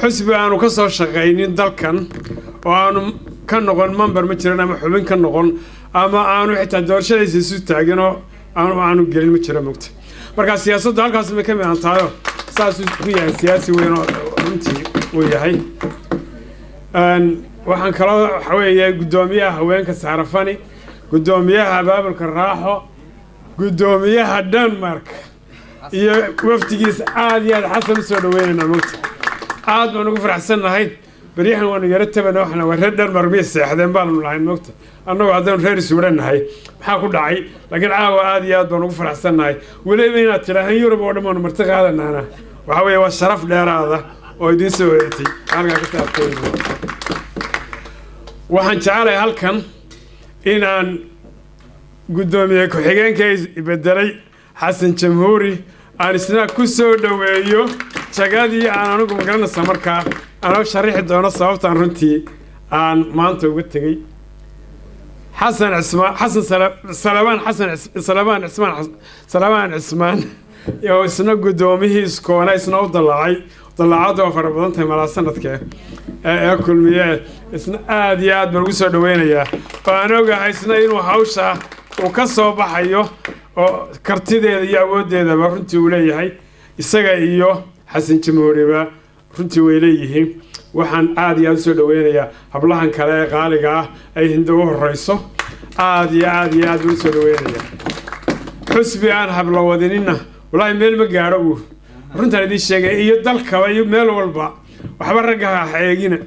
xisbi aanu ka soo shaqaynin dalkan oo aanu ka noqon member ma jiran, ama xubin ka noqon, ama aanu xitaa doorashadiisa isu taaginoo aanu gelin ma jiro mogta. Marka siyaasaddu halkaas may ka midan tahayo, saasuu ku yahay siyaasi weyn oo runtii uu yahay. Waxaan kaloo waxa weeye guddoomiyaha haweenka Saarafani, guddoomiyaha abaabulka Raaxo, guddoomiyaha Denmark iyo wafdigiisa. Aad iyo aad Xasan usoo dhaweynaynaa mogta, aad baan ugu faraxsannahay. Beryahan waanu yaro tabana, waxna waa reer Denmark miyay seexdeen baanu lahayn mogta, annagu haddaynu reer Isuuran nahay maxaa ku dhacay? Laakiin caawa aad iyo aad baan ugu faraxsannahay. Weliba inaad tidhaahaan Yurub oo dhan baanu marti qaadanaana, waxa weeye waa sharaf dheeraada oo idiin soo hoyatay halkaa ka saabtay. Waxaan jecelahay halkan inaan guddoomiye ku-xigeenka bedelay Xasan Jamhuuri aan isna ku soo dhoweeyo jagadii aan anigu magaranaysa markaa anoo sharaxi doono sababtaan runtii aan maanta uga tegey. Xasan Cismaan, Xasan Salabaan, Xasan Salabaan Cismaan, Salabaan Cismaan oo isna guddoomihii Iskoona isna u dallacay. Dallaacadda waa fara badan tahay malaa sanadkee. Ee Kulmiye isna aad iyo aad baan ugu soo dhaweynayaa, oo aan ogahay isna inuu hawsha uu ka soo baxayo oo kartideeda iyo awooddeedaba runtii uu leeyahay. Isaga iyo Xasan Jamhuuriba runtii way leeyihiin. Waxaan aad iyo aad usoo dhaweynayaa hablahan kale ee qaaliga ah ay Hinda u horeyso. Aad iyo aad iyo aad baan usoo dhaweynayaa. Xusbi aan hablo wadinina wallaahi meel ma gaadho. Uu runtaan idiin sheegay, iyo dalkaba iyo meel walba waxba ragga ha eegina.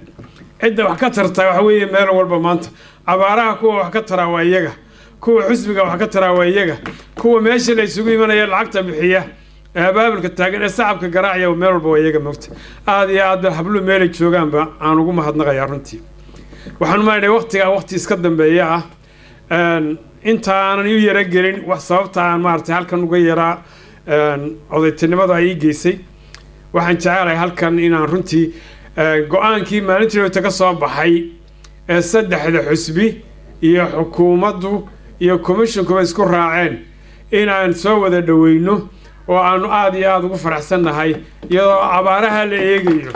Cidda wax ka tartaa waxa weeye meel walba maanta abaaraha kuwa wax ka taraa waa iyaga, kuwa xusbiga wax ka taraa waa iyaga, kuwa meesha la isugu imanaya lacagta bixiya ee abaabulka taagan ee sacabka garaacaya meel walba waa iyaga, moogta. Aad iyo aad baan habluhu meelay joogaanba aan ugu mahadnaqayaa. Runtii waxaan umaleynaya waqtigaa waqti iska dambeeya ah. Intaanan u yara gelin wax sababta aan maaragtay halkan uga yaraa odaytinimada ay ii geysay, waxaan jecelahay halkan inaan runtii go-aankii maalintii dhowta ka soo baxay ee saddexda xusbi iyo xukuumaddu iyo commissionkuba isku raaceen inaan soo wada dhaweyno oo aanu aada iyo aada ugu faraxsannahay, iyadoo abaaraha la eegayo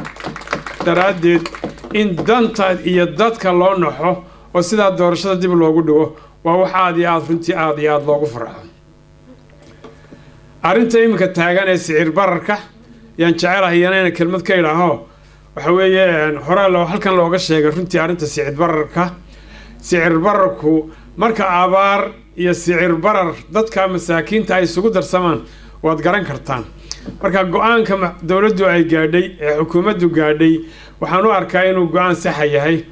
daraaddeed, in danta iyo dadka loo naxo oo sidaa doorashada dib loogu dhigo, waa wax aada iyo aada runtii aada iyo aada loogu farxo. Arrinta iminka taagan ee sicir bararka yaan jecelahay iyana inaan kelmad ka idhaaho. Waxa weeye, horaa loo halkan looga sheegay runtii arrinta sicir bararka. Sicir bararku marka abaar iyo sicir barar dadka masaakiinta ay isugu darsamaan, waad garan kartaan. Marka go-aanka dowladdu ay gaadhay ee xukuumaddu gaadhay waxaan u arkaa inuu go-aan saxa yahay.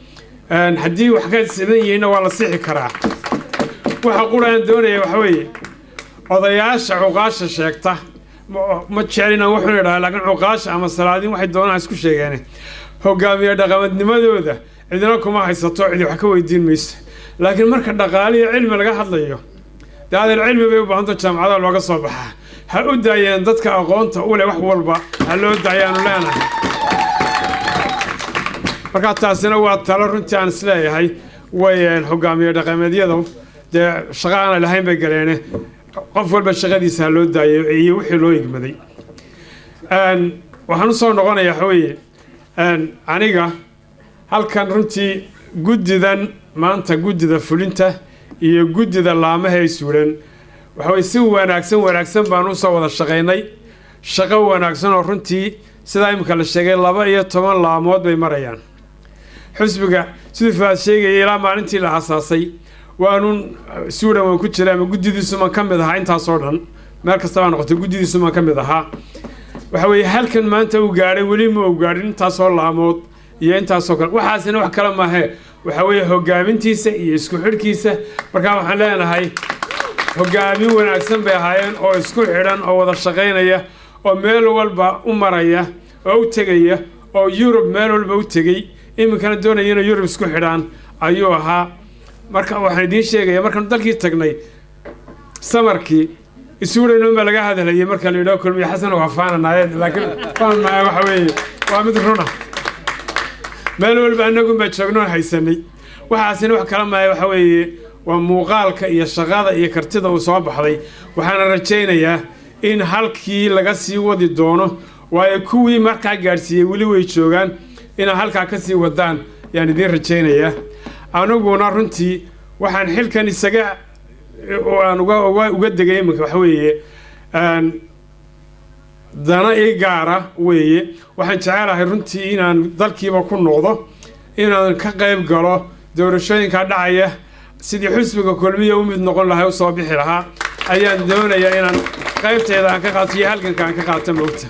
Haddii wax ka siman yihiinna waa la sixi karaa. Waxa qura aan doonaya waxa weeye, odayaasha cuqaasha sheegta, ma jecelin aan wuxuu idhaha, laakiin cuqaasha ama salaadiin waxay doonaan isku sheegeen, hogaamiye dhaqamadnimadooda cidina kuma haysato, cidi wax ka weydiin mayso. Laakiin marka dhaqaale iyo cilmi laga hadlayo, dee adeer, cilmi bay u baahanto, jaamacadaha looga soo baxaa. Ha u daayeen dadka aqoonta u leh, wax walba ha loo daayaanu leenahay. Marka taasina waa talo runtii aan isleeyahay way hogaamiye dhaqameedyadu dee shaqo aanay lahayn bay galeene. Qof walba shaqadiisa ha loo daayo iyo wixii loo igmaday. Waxaan usoo noqonayaa waxa weeye, aniga halkan runtii guddidan maanta, guddida fulinta iyo guddida laamaha ay suulan, waxa weye si wanaagsan wanaagsan baan usoo wada shaqaynay. Shaqo wanaagsan oo runtii sidaa imika la sheegay 12 laamood bay marayaan xusbiga. Siduu Faad sheegaya, ilaa maalintii la asaasay waanun Suudan waan ku jiray ama guddidiisumaan ka mid ahaa. Intaasoo dhan meel kasta baa noqotay guddidiisumaan ka mid ahaa. Waxa weeye, halkan maanta uu gaadhay weli ma uu gaadhin intaasoo laamood iyo intaasoo kale. Waxaasina wax kale maahe, waxa weeye hogaamintiisa iyo isku xidhkiisa. Marka waxaan leenahay hogaamin wanaagsan bay ahaayeen oo isku xidhan oo wada shaqaynaya oo meel walba u maraya oo u tegaya oo Yurub meel walba u tegey, iminkana doonaya inay Yurub isku xidhaan ayuu ahaa. Marka waxaan idiin sheegaya, markaanu dalkii tagnay samarkii Isuuran baa laga hadlayay. Marka la yidhaho Kulmiye, Xasan waa faananaayeen, laakiin faananaaya waxa weeye waa mid runa. Meel walba annagun baa joognoon haysanay. Waxaasina wax kala maaya, waxa weeye waa muuqaalka iyo shaqada iyo kartida uu soo baxday. Waxaana rajaynayaa in halkii laga sii wadi doono, waayo kuwii markaa gaadhsiiyey weli way joogaan. Inaa halkaa ka sii wadaan yaan idiin rajaynayaa. Aniguna runtii waxaan xilkan isaga oo aan uga degay iminka waxa weeye dana ii gaara weeye. Waxaan jecelahay runtii inaan dalkiiba ku noqdo, inaan ka qayb galo doorashooyinka dhacaya, sidii xusbiga Kulmiya u mid noqon lahaa, usoo bixi lahaa ayaan doonayaa, inaan qaybteeda aan ka qaato iyo halganka aan ka qaato, moogta.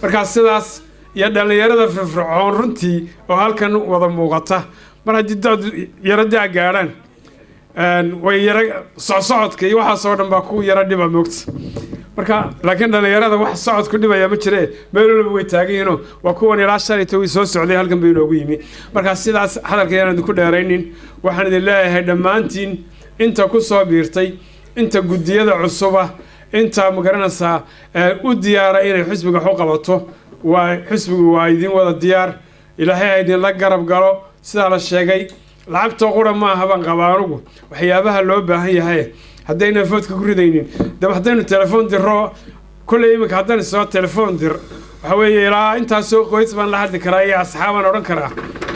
Markaa sidaas iyo dhallinyarada firfircoon runtii oo halkan wada muuqata, mar haddii da'du yaro daa gaadhaan, way yara socsocodka iyo waxaasoo dhan baa ku yara dhiba, moogta. Marka laakiin dhallinyarada wax socod ku dhibaya ma jire, meel walba way taagan yihiinoo waa kuwan ilaa shalayta way soo socday, halkan bay inoogu yimi. Marka sidaas hadalka yaan idinku dheeraynin. Waxaan idin leeyahay dhammaantiin, inta ku soo biirtay, inta guddiyada cusuba, inta magaranaysaa u diyaara inay xusbiga wax u qabato, waa xusbigu waa idin wada diyaar. Ilaahay ha idinla garab galo. Sidaa la sheegay, lacagtoo qura maaha baan qabaa anugu waxyaabaha loo baahan yahay. Haddaynan foodka ku ridaynin daba, haddaynu telefoon diro kolley iminka, haddaan soo telefoon dir, waxa weeye ilaa intaasoo qoys baan la hadli karaa iyo asxaabaan odhan karaa.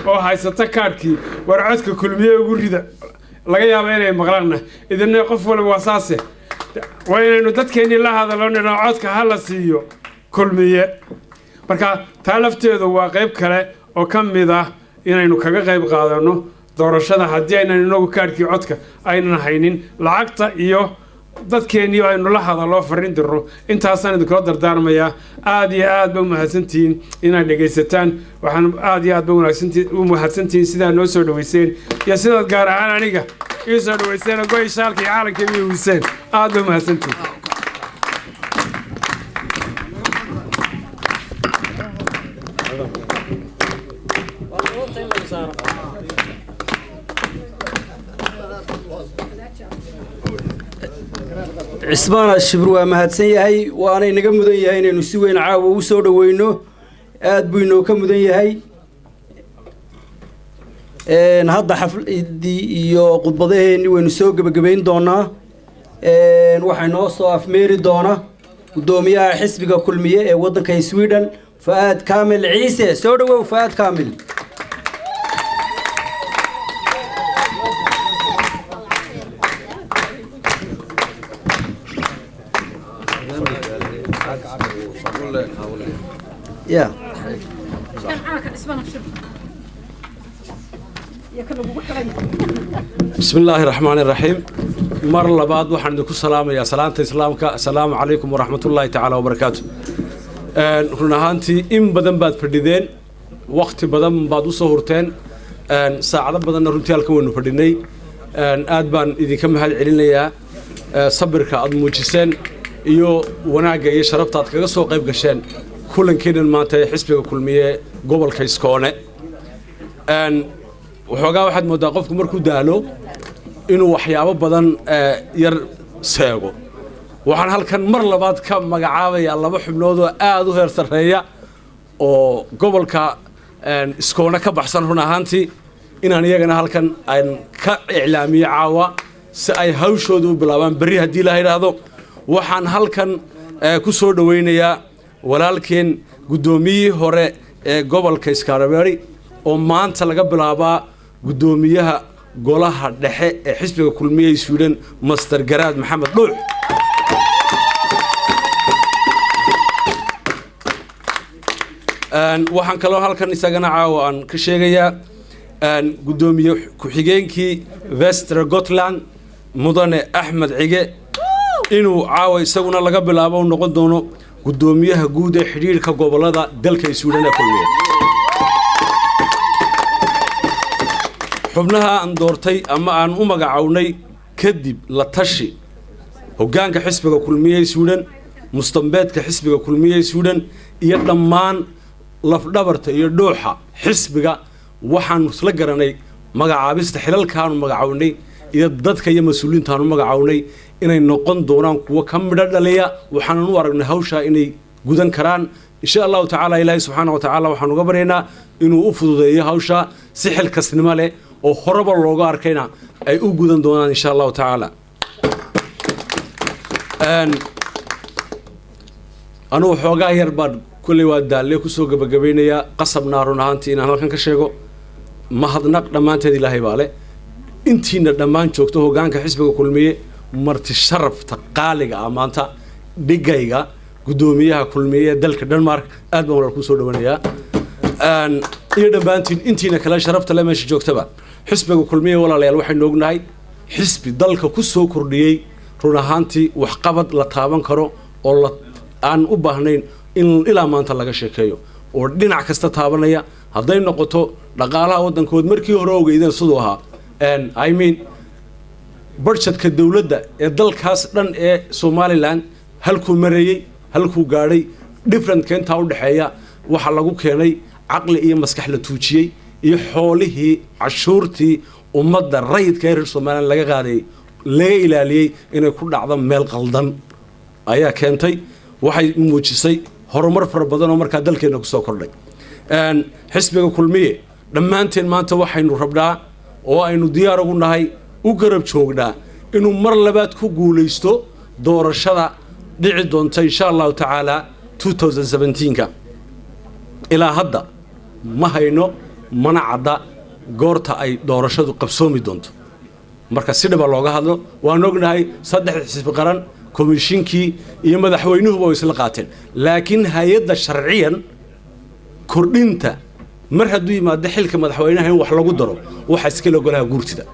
Oo haysata kaadhkii, war codka Kulmiye ugu rida. Laga yaaba inay maqlaanna idina. Qof walba waa saase, waa inaynu dadkeennii la hadalno, nidhaa codka ha la siiyo Kulmiye. Marka taa lafteedu waa qayb kale oo ka mid ah inaynu kaga qayb qaadano doorashada, haddii aynan inagu kaadhkii codka aynan haynin, lacagta iyo dadkeennii aynu la hadallo, fariin dirno. Intaasaan idinkula dardaarmayaa. Aad iyo aad ba umahadsantihiin inaad dhegaysataan. Waxaan aad iyo aad ba u mahadsantihiin sidaad noo soo dhaweyseen iyo sidaad gaar ahaan aniga ii soo dhaweyseen oo goy shaalka iyo caalanka ii wiseen. Aad ba umahadsantihiin. Cismaan Ashibir waa mahadsan yahay, waana inaga mudan yahay inaynu si weyn caawa ugu soo dhaweyno. Aad buu inoo ka mudan yahay. Hadda xafladii iyo khudbadaheenni waynu soo gebagabayn doonaa. Waxaa inoo soo afmeeri doona guddoomiyaha xisbiga Kulmiye ee waddanka Sweden, Fu'aad Kaamil Ciise. Soo dhawow, Fu'aad Kaamil. Ya. بسم الله الرحمن الرحيم. Mar labaad waxaan idinku salaamayaa salaanta islaamka: assalaamu calaykum waraxmatullaahi tacaala wabarakaatu. Run ahaantii in badan baad fadhideen, wakti badan baad usoo hurteen, saacado badanna runtii halkan waynu fadhinay. Aad baan idinka mahad celinayaa sabirka aad muujiseen iyo wanaagga iyo sharafta aad kaga soo qayb gasheen kulankeennan maanta ee xisbiga Kulmiye gobolka Iskoone. Waxoogaa waxaad mooddaa qofku markuu daalo inuu waxyaabo badan yar seego. Waxaan halkan mar labaad ka magacaabayaa laba xubnood oo aada u heer sarreeya oo gobolka Iskoone ka baxsan, run ahaantii inaan iyagana halkan aan ka iclaamiyo caawa si ay hawshooda u bilaabaan berri haddii la yidhaahdo. Waxaan halkan ku soo dhoweynayaa walaalkeen, guddoomiyihii hore ee gobolka Skaraberg, oo maanta laga bilaabaa guddoomiyaha golaha dhexe ee xisbiga Kulmiye Sweden, Master Garaad Maxamed Dhuux. Waxaan kaloo halkan isagana caawa aan ka sheegayaa guddoomiye ku-xigeenkii Västra Götaland, mudane Axmed Cige, inuu caawa isaguna laga bilaabo u noqon doono guddoomiyaha guud ee xidhiidhka gobolada dalka Sweden ee Kulmiye. Xubnaha aan doortay ama aan u magacownay kadib la tashi hoggaanka xisbiga Kulmiye Sweden, mustambeedka xisbiga Kulmiye Sweden iyo dhammaan lafdhabarta iyo dhuuxa xisbiga, waxaanu isla garanay magacaabista xilalkaanu magacownay iyo dadka iyo mas-uuliyiintaanu magacownay inay noqon doonaan kuwo ka midho dhaliya. Waxaanan u aragnay hawshaa inay gudan karaan, insha Allahu tacaala. Ilaahay subxaana wa tacaala waxaan uga baryaynaa inuu u fududeeyo hawshaa, si xilkasnimo leh oo horeba looga arkayna ay u gudan doonaan, insha Allahu tacaala. Anugu xoogaa yar baan kulley waa daalle kusoo gabagabeynayaa. Qasabnaa run ahaantii inaan halkan ka sheego mahadnaq dhammaanteed Ilaahay baa leh. Intiina dhammaan joogto, hoggaanka xisbiga Kulmiye, marti sharafta qaaliga ah, maanta dhigayga guddoomiyaha Kulmiye ee dalka Denmark, aad baan walaal kusoo dhawanayaa, iyo dhammaantiin intiina kale sharafta le meesha joogtaba. Xisbiga Kulmiye, walaalayaal, waxaynu ognahay xisbi dalka ku soo kordhiyey run ahaantii waxqabad la taaban karo oo la aan u baahnayn in ilaa maanta laga sheekeeyo, oo dhinac kasta taabanaya. Hadday noqoto dhaqaalaha waddankood, markii hore ogeydeen siduu ahaa, I mean budgetka dowladda ee dalkaas dhan ee Somaliland halkuu mareeyey, halkuu gaadhay, differentka intaa udhexeeya waxaa lagu keenay caqli iyo maskax la tuujiyey iyo xoolihii cashuurtii ummadda rayidka ee reer Somaliland laga qaadayay laga ilaaliyey inay ku dhacdo meel qaldan ayaa keentay. Waxay muujisay horumar fara badan oo markaa dalkeena kusoo kordhay. Xisbiga Kulmiye dhammaanteen maanta waxaynu rabnaa oo aynu diyaar ugu nahay, u garab joognaa inuu mar labaad ku guulaysto doorashada dhici doonta, insha Allahu tacaala, 2017ka. Ilaa hadda ma hayno Mana cadda goorta ay doorashadu qabsoomi doonto. Marka si dhaba looga hadlo, waan ognahay saddexda xisbi qaran, komishinkii iyo madaxweynuhuba way isla qaateen, laakiin hay-adda sharciyan kordhinta mar hadduu yimaado xilka madaxweynaha in wax lagu daro waxa iskale golaha guurtida,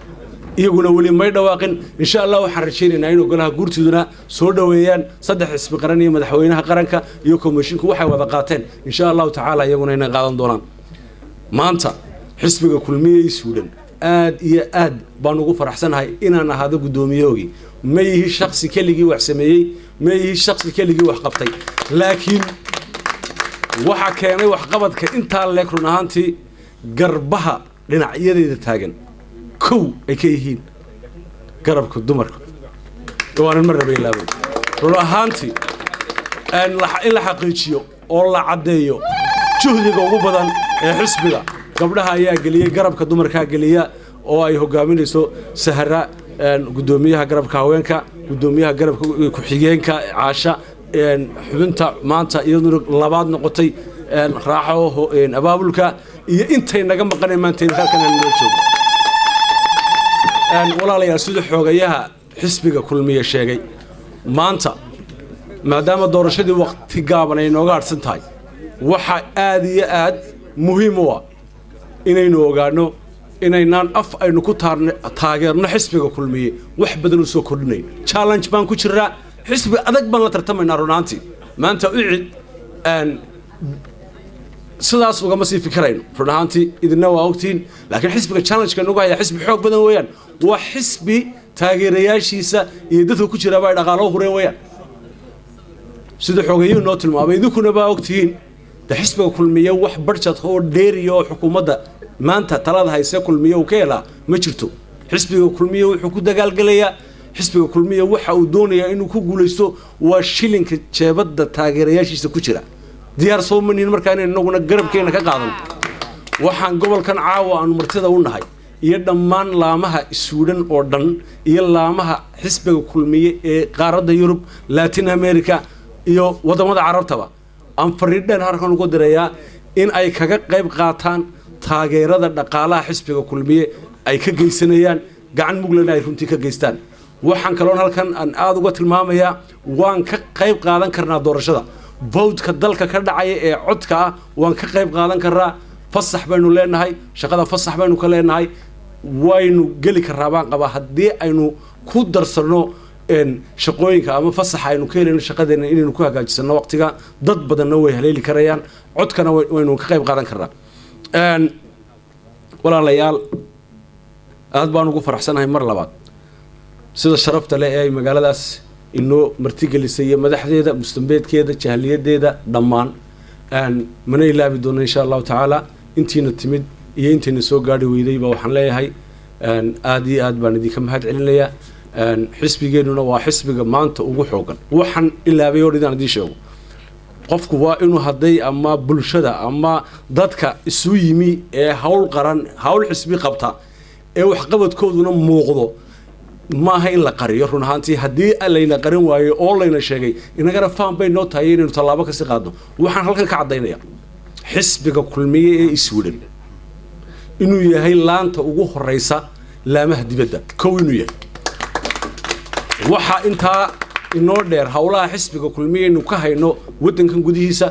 iyaguna weli may dhawaaqin. Insha Allah waxaan rajaynaynaa in golaha guurtiduna soo dhoweeyaan saddex xisbi qaran iyo madaxweynaha qaranka iyo komishinku waxay wada qaateen, insha Allahu tacaala iyaguna inay qaadan doonaan. Maanta xisbiga Kulmiye iyo Suudhan aad iyo aad baan ugu faraxsanahay inaan ahaado guddoomiyahoogii. Ma yihi shaksi keligii wax sameeyey, ma yihi shaksi keligii wax qabtay, laakiin waxa keenay waxqabadka intaa leeg run ahaantii garbaha dhinacyadeeda taagan kow ay ka yihiin garabka dumarka, waanan mar raba ilaabay. Run ahaantii in la xaqiijiyo oo la caddeeyo juhdiga ugu badan ee xisbiga gabdhaha ayaa geliyey, garabka dumarkaa geliya oo ay hogaaminayso Sahara, guddoomiyaha garabka haweenka, guddoomiyaha garabka ku-xigeenka Caasha, xubinta maanta iyaduna labaad noqotay Raaxo, abaabulka iyo intay naga maqaneen maanta halkan aan noo joogo. Walaalayaal, sida xoogayaha xisbiga Kulmiye sheegay, maanta maadaama doorashadii waqti gaaban ay nooga hadhsan tahay, waxa aad iyo aad muhiim u ah inaynu ogaano inaynaan af aynu ku taageerno xisbiga Kulmiye wax badan u soo kordhinayn. Challenge baan ku jiraa, xisbi adag baan la tartamaynaa. Runaantii maanta UCID sidaas ugama sii fikirayno run ahaantii, idina waa ogtihiin, laakiin xisbiga challenge-ka nagu haya xisbi xoog badan weeyaan. Waa xisbi taageerayaashiisa iyo dadka ku jiraaba ay dhaqaalo hureen weeyaan, sida xoogayuhu noo tilmaamay, idinkuna baa ogtihiin. De xisbiga Kulmiye wax budget oo dheeriya oo xukuumadda maanta talada hayse Kulmiye uu ka helaa ma jirto. Xisbiga Kulmiye wuxuu ku dagaalgelayaa, xisbiga Kulmiye waxa uu doonayaa inuu ku guulaysto waa shilinka jeebadda taageerayaashiisa ku jira. Diyaar soo manihin markaa inaynu inaguna garabkeena ka qaadano? Waxaan gobolkan caawa aanu martida u nahay iyo dhammaan laamaha Suudhan oo dhan iyo laamaha xisbiga Kulmiye ee qaaradda Yurub, Latin America iyo waddamada Carabtaba aan fariidheen halkan ugu dirayaa in ay kaga qayb qaataan taageerada dhaqaalaha xisbiga Kulmiye ay ka geysanayaan, gacan muglana ay runtii ka geystaan. Waxaan kaloon halkan aan aada uga tilmaamayaa, waan ka qayb qaadan karnaa doorashada vote-ka dalka ka dhacaya ee codka ah, waan ka qayb qaadan karnaa. Fasax baynu leenahay, shaqada fasax baynu ka leenahay, waynu geli karraa baan qabaa haddii aynu ku darsano shaqooyinka ama fasaxa aynu ka helayno shaqadeena inaynu ku hagaajisano waqtiga. Dad badanna way haleeli karayaan, codkana waynu ka qayb qaadan karnaa. Walaalayaal, aad baan ugu faraxsanahay mar labaad sida sharafta leh ee ay magaaladaas inoo martigelisay iyo madaxdeeda, mustambeedkeeda, jahliyadeeda dhammaan. Mana ilaabi doono insha Allahu tacaala intiina timid iyo intiina soo gaadhi weydayba. Waxaan leeyahay aad iyo aad baan idinka mahad celinayaa. Xisbigeennuna waa xisbiga maanta ugu xoogan. Waxaan ilaabay oo idaan idiin sheego, qofku waa inuu hadday ama bulshada ama dadka isu yimi ee hawl qaran, hawl xisbi qabta ee waxqabadkooduna muuqdo, maaha in la qariyo. Run ahaantii haddii layna qarin waayo oo layna sheegay, inagana faan bay noo tahay inaynu tallaabo kasi qaadno. Waxaan halkan ka caddaynaya xisbiga Kulmiye ee Iswidhan inuu yahay laanta ugu horeysa laamaha dibadda kow inuu yahay. Waxaa intaa inoo dheer howlaha xisbiga Kulmiye aynu ka hayno waddankan gudihiisa,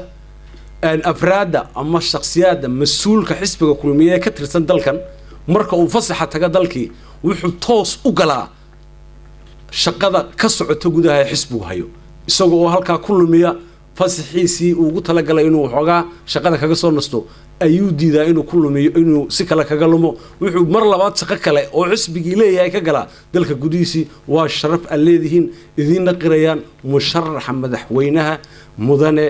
afraadda ama shakhsiyaadda mas-uulka xisbiga Kulmiye ee ka tirsan dalkan marka uu fasaxa taga dalkii wuxuu toos u galaa shaqada ka socota gudaha ee xisbigu hayo, isaga oo halkaa ku lumiya fasaxiisii uu ugu talagalay inuu waxoogaa shaqada kaga soo nasto ayuu diidaa inuu ku lumiyo, inuu si kale kaga lumo. Wuxuu mar labaad shaqo kale oo xisbigii leeyahay ka galaa dalka gudihiisii. Waa sharaf aad leedihiin, idiinna qirayaan musharaxa madaxweynaha mudane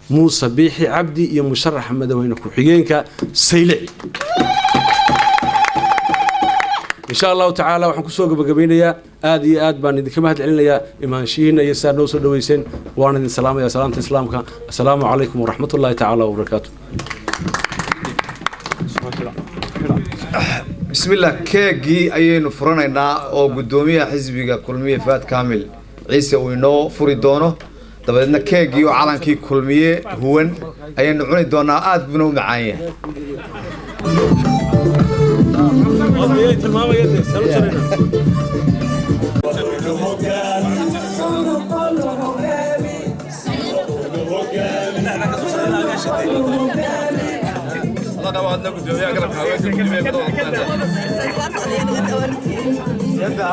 Muuse Biixi Cabdi iyo musharaxa madaxweyne ku-xigeenka Saylici. Insha Allahu tacaala waxaan kusoo gabagabeynayaa, aad iyo aad baan idinka mahad celinayaa imaanshihiina iyo siaad noo soo dhaweyseen. Waan idin salaamaya salaamta islaamka. Assalaamu calaykum waraxmat ullahi tacaala wabarakaatu. Bismillah, keegii ayaynu furanaynaa oo guddoomiyaha xisbiga Kulmiye Faad Kaamil Ciise uu inoo furi doono. Dabadeedna keegii oo calankii Kulmiye huwan ayaynu cuni doonaa, aad buuna u macaan yahay. Yadda.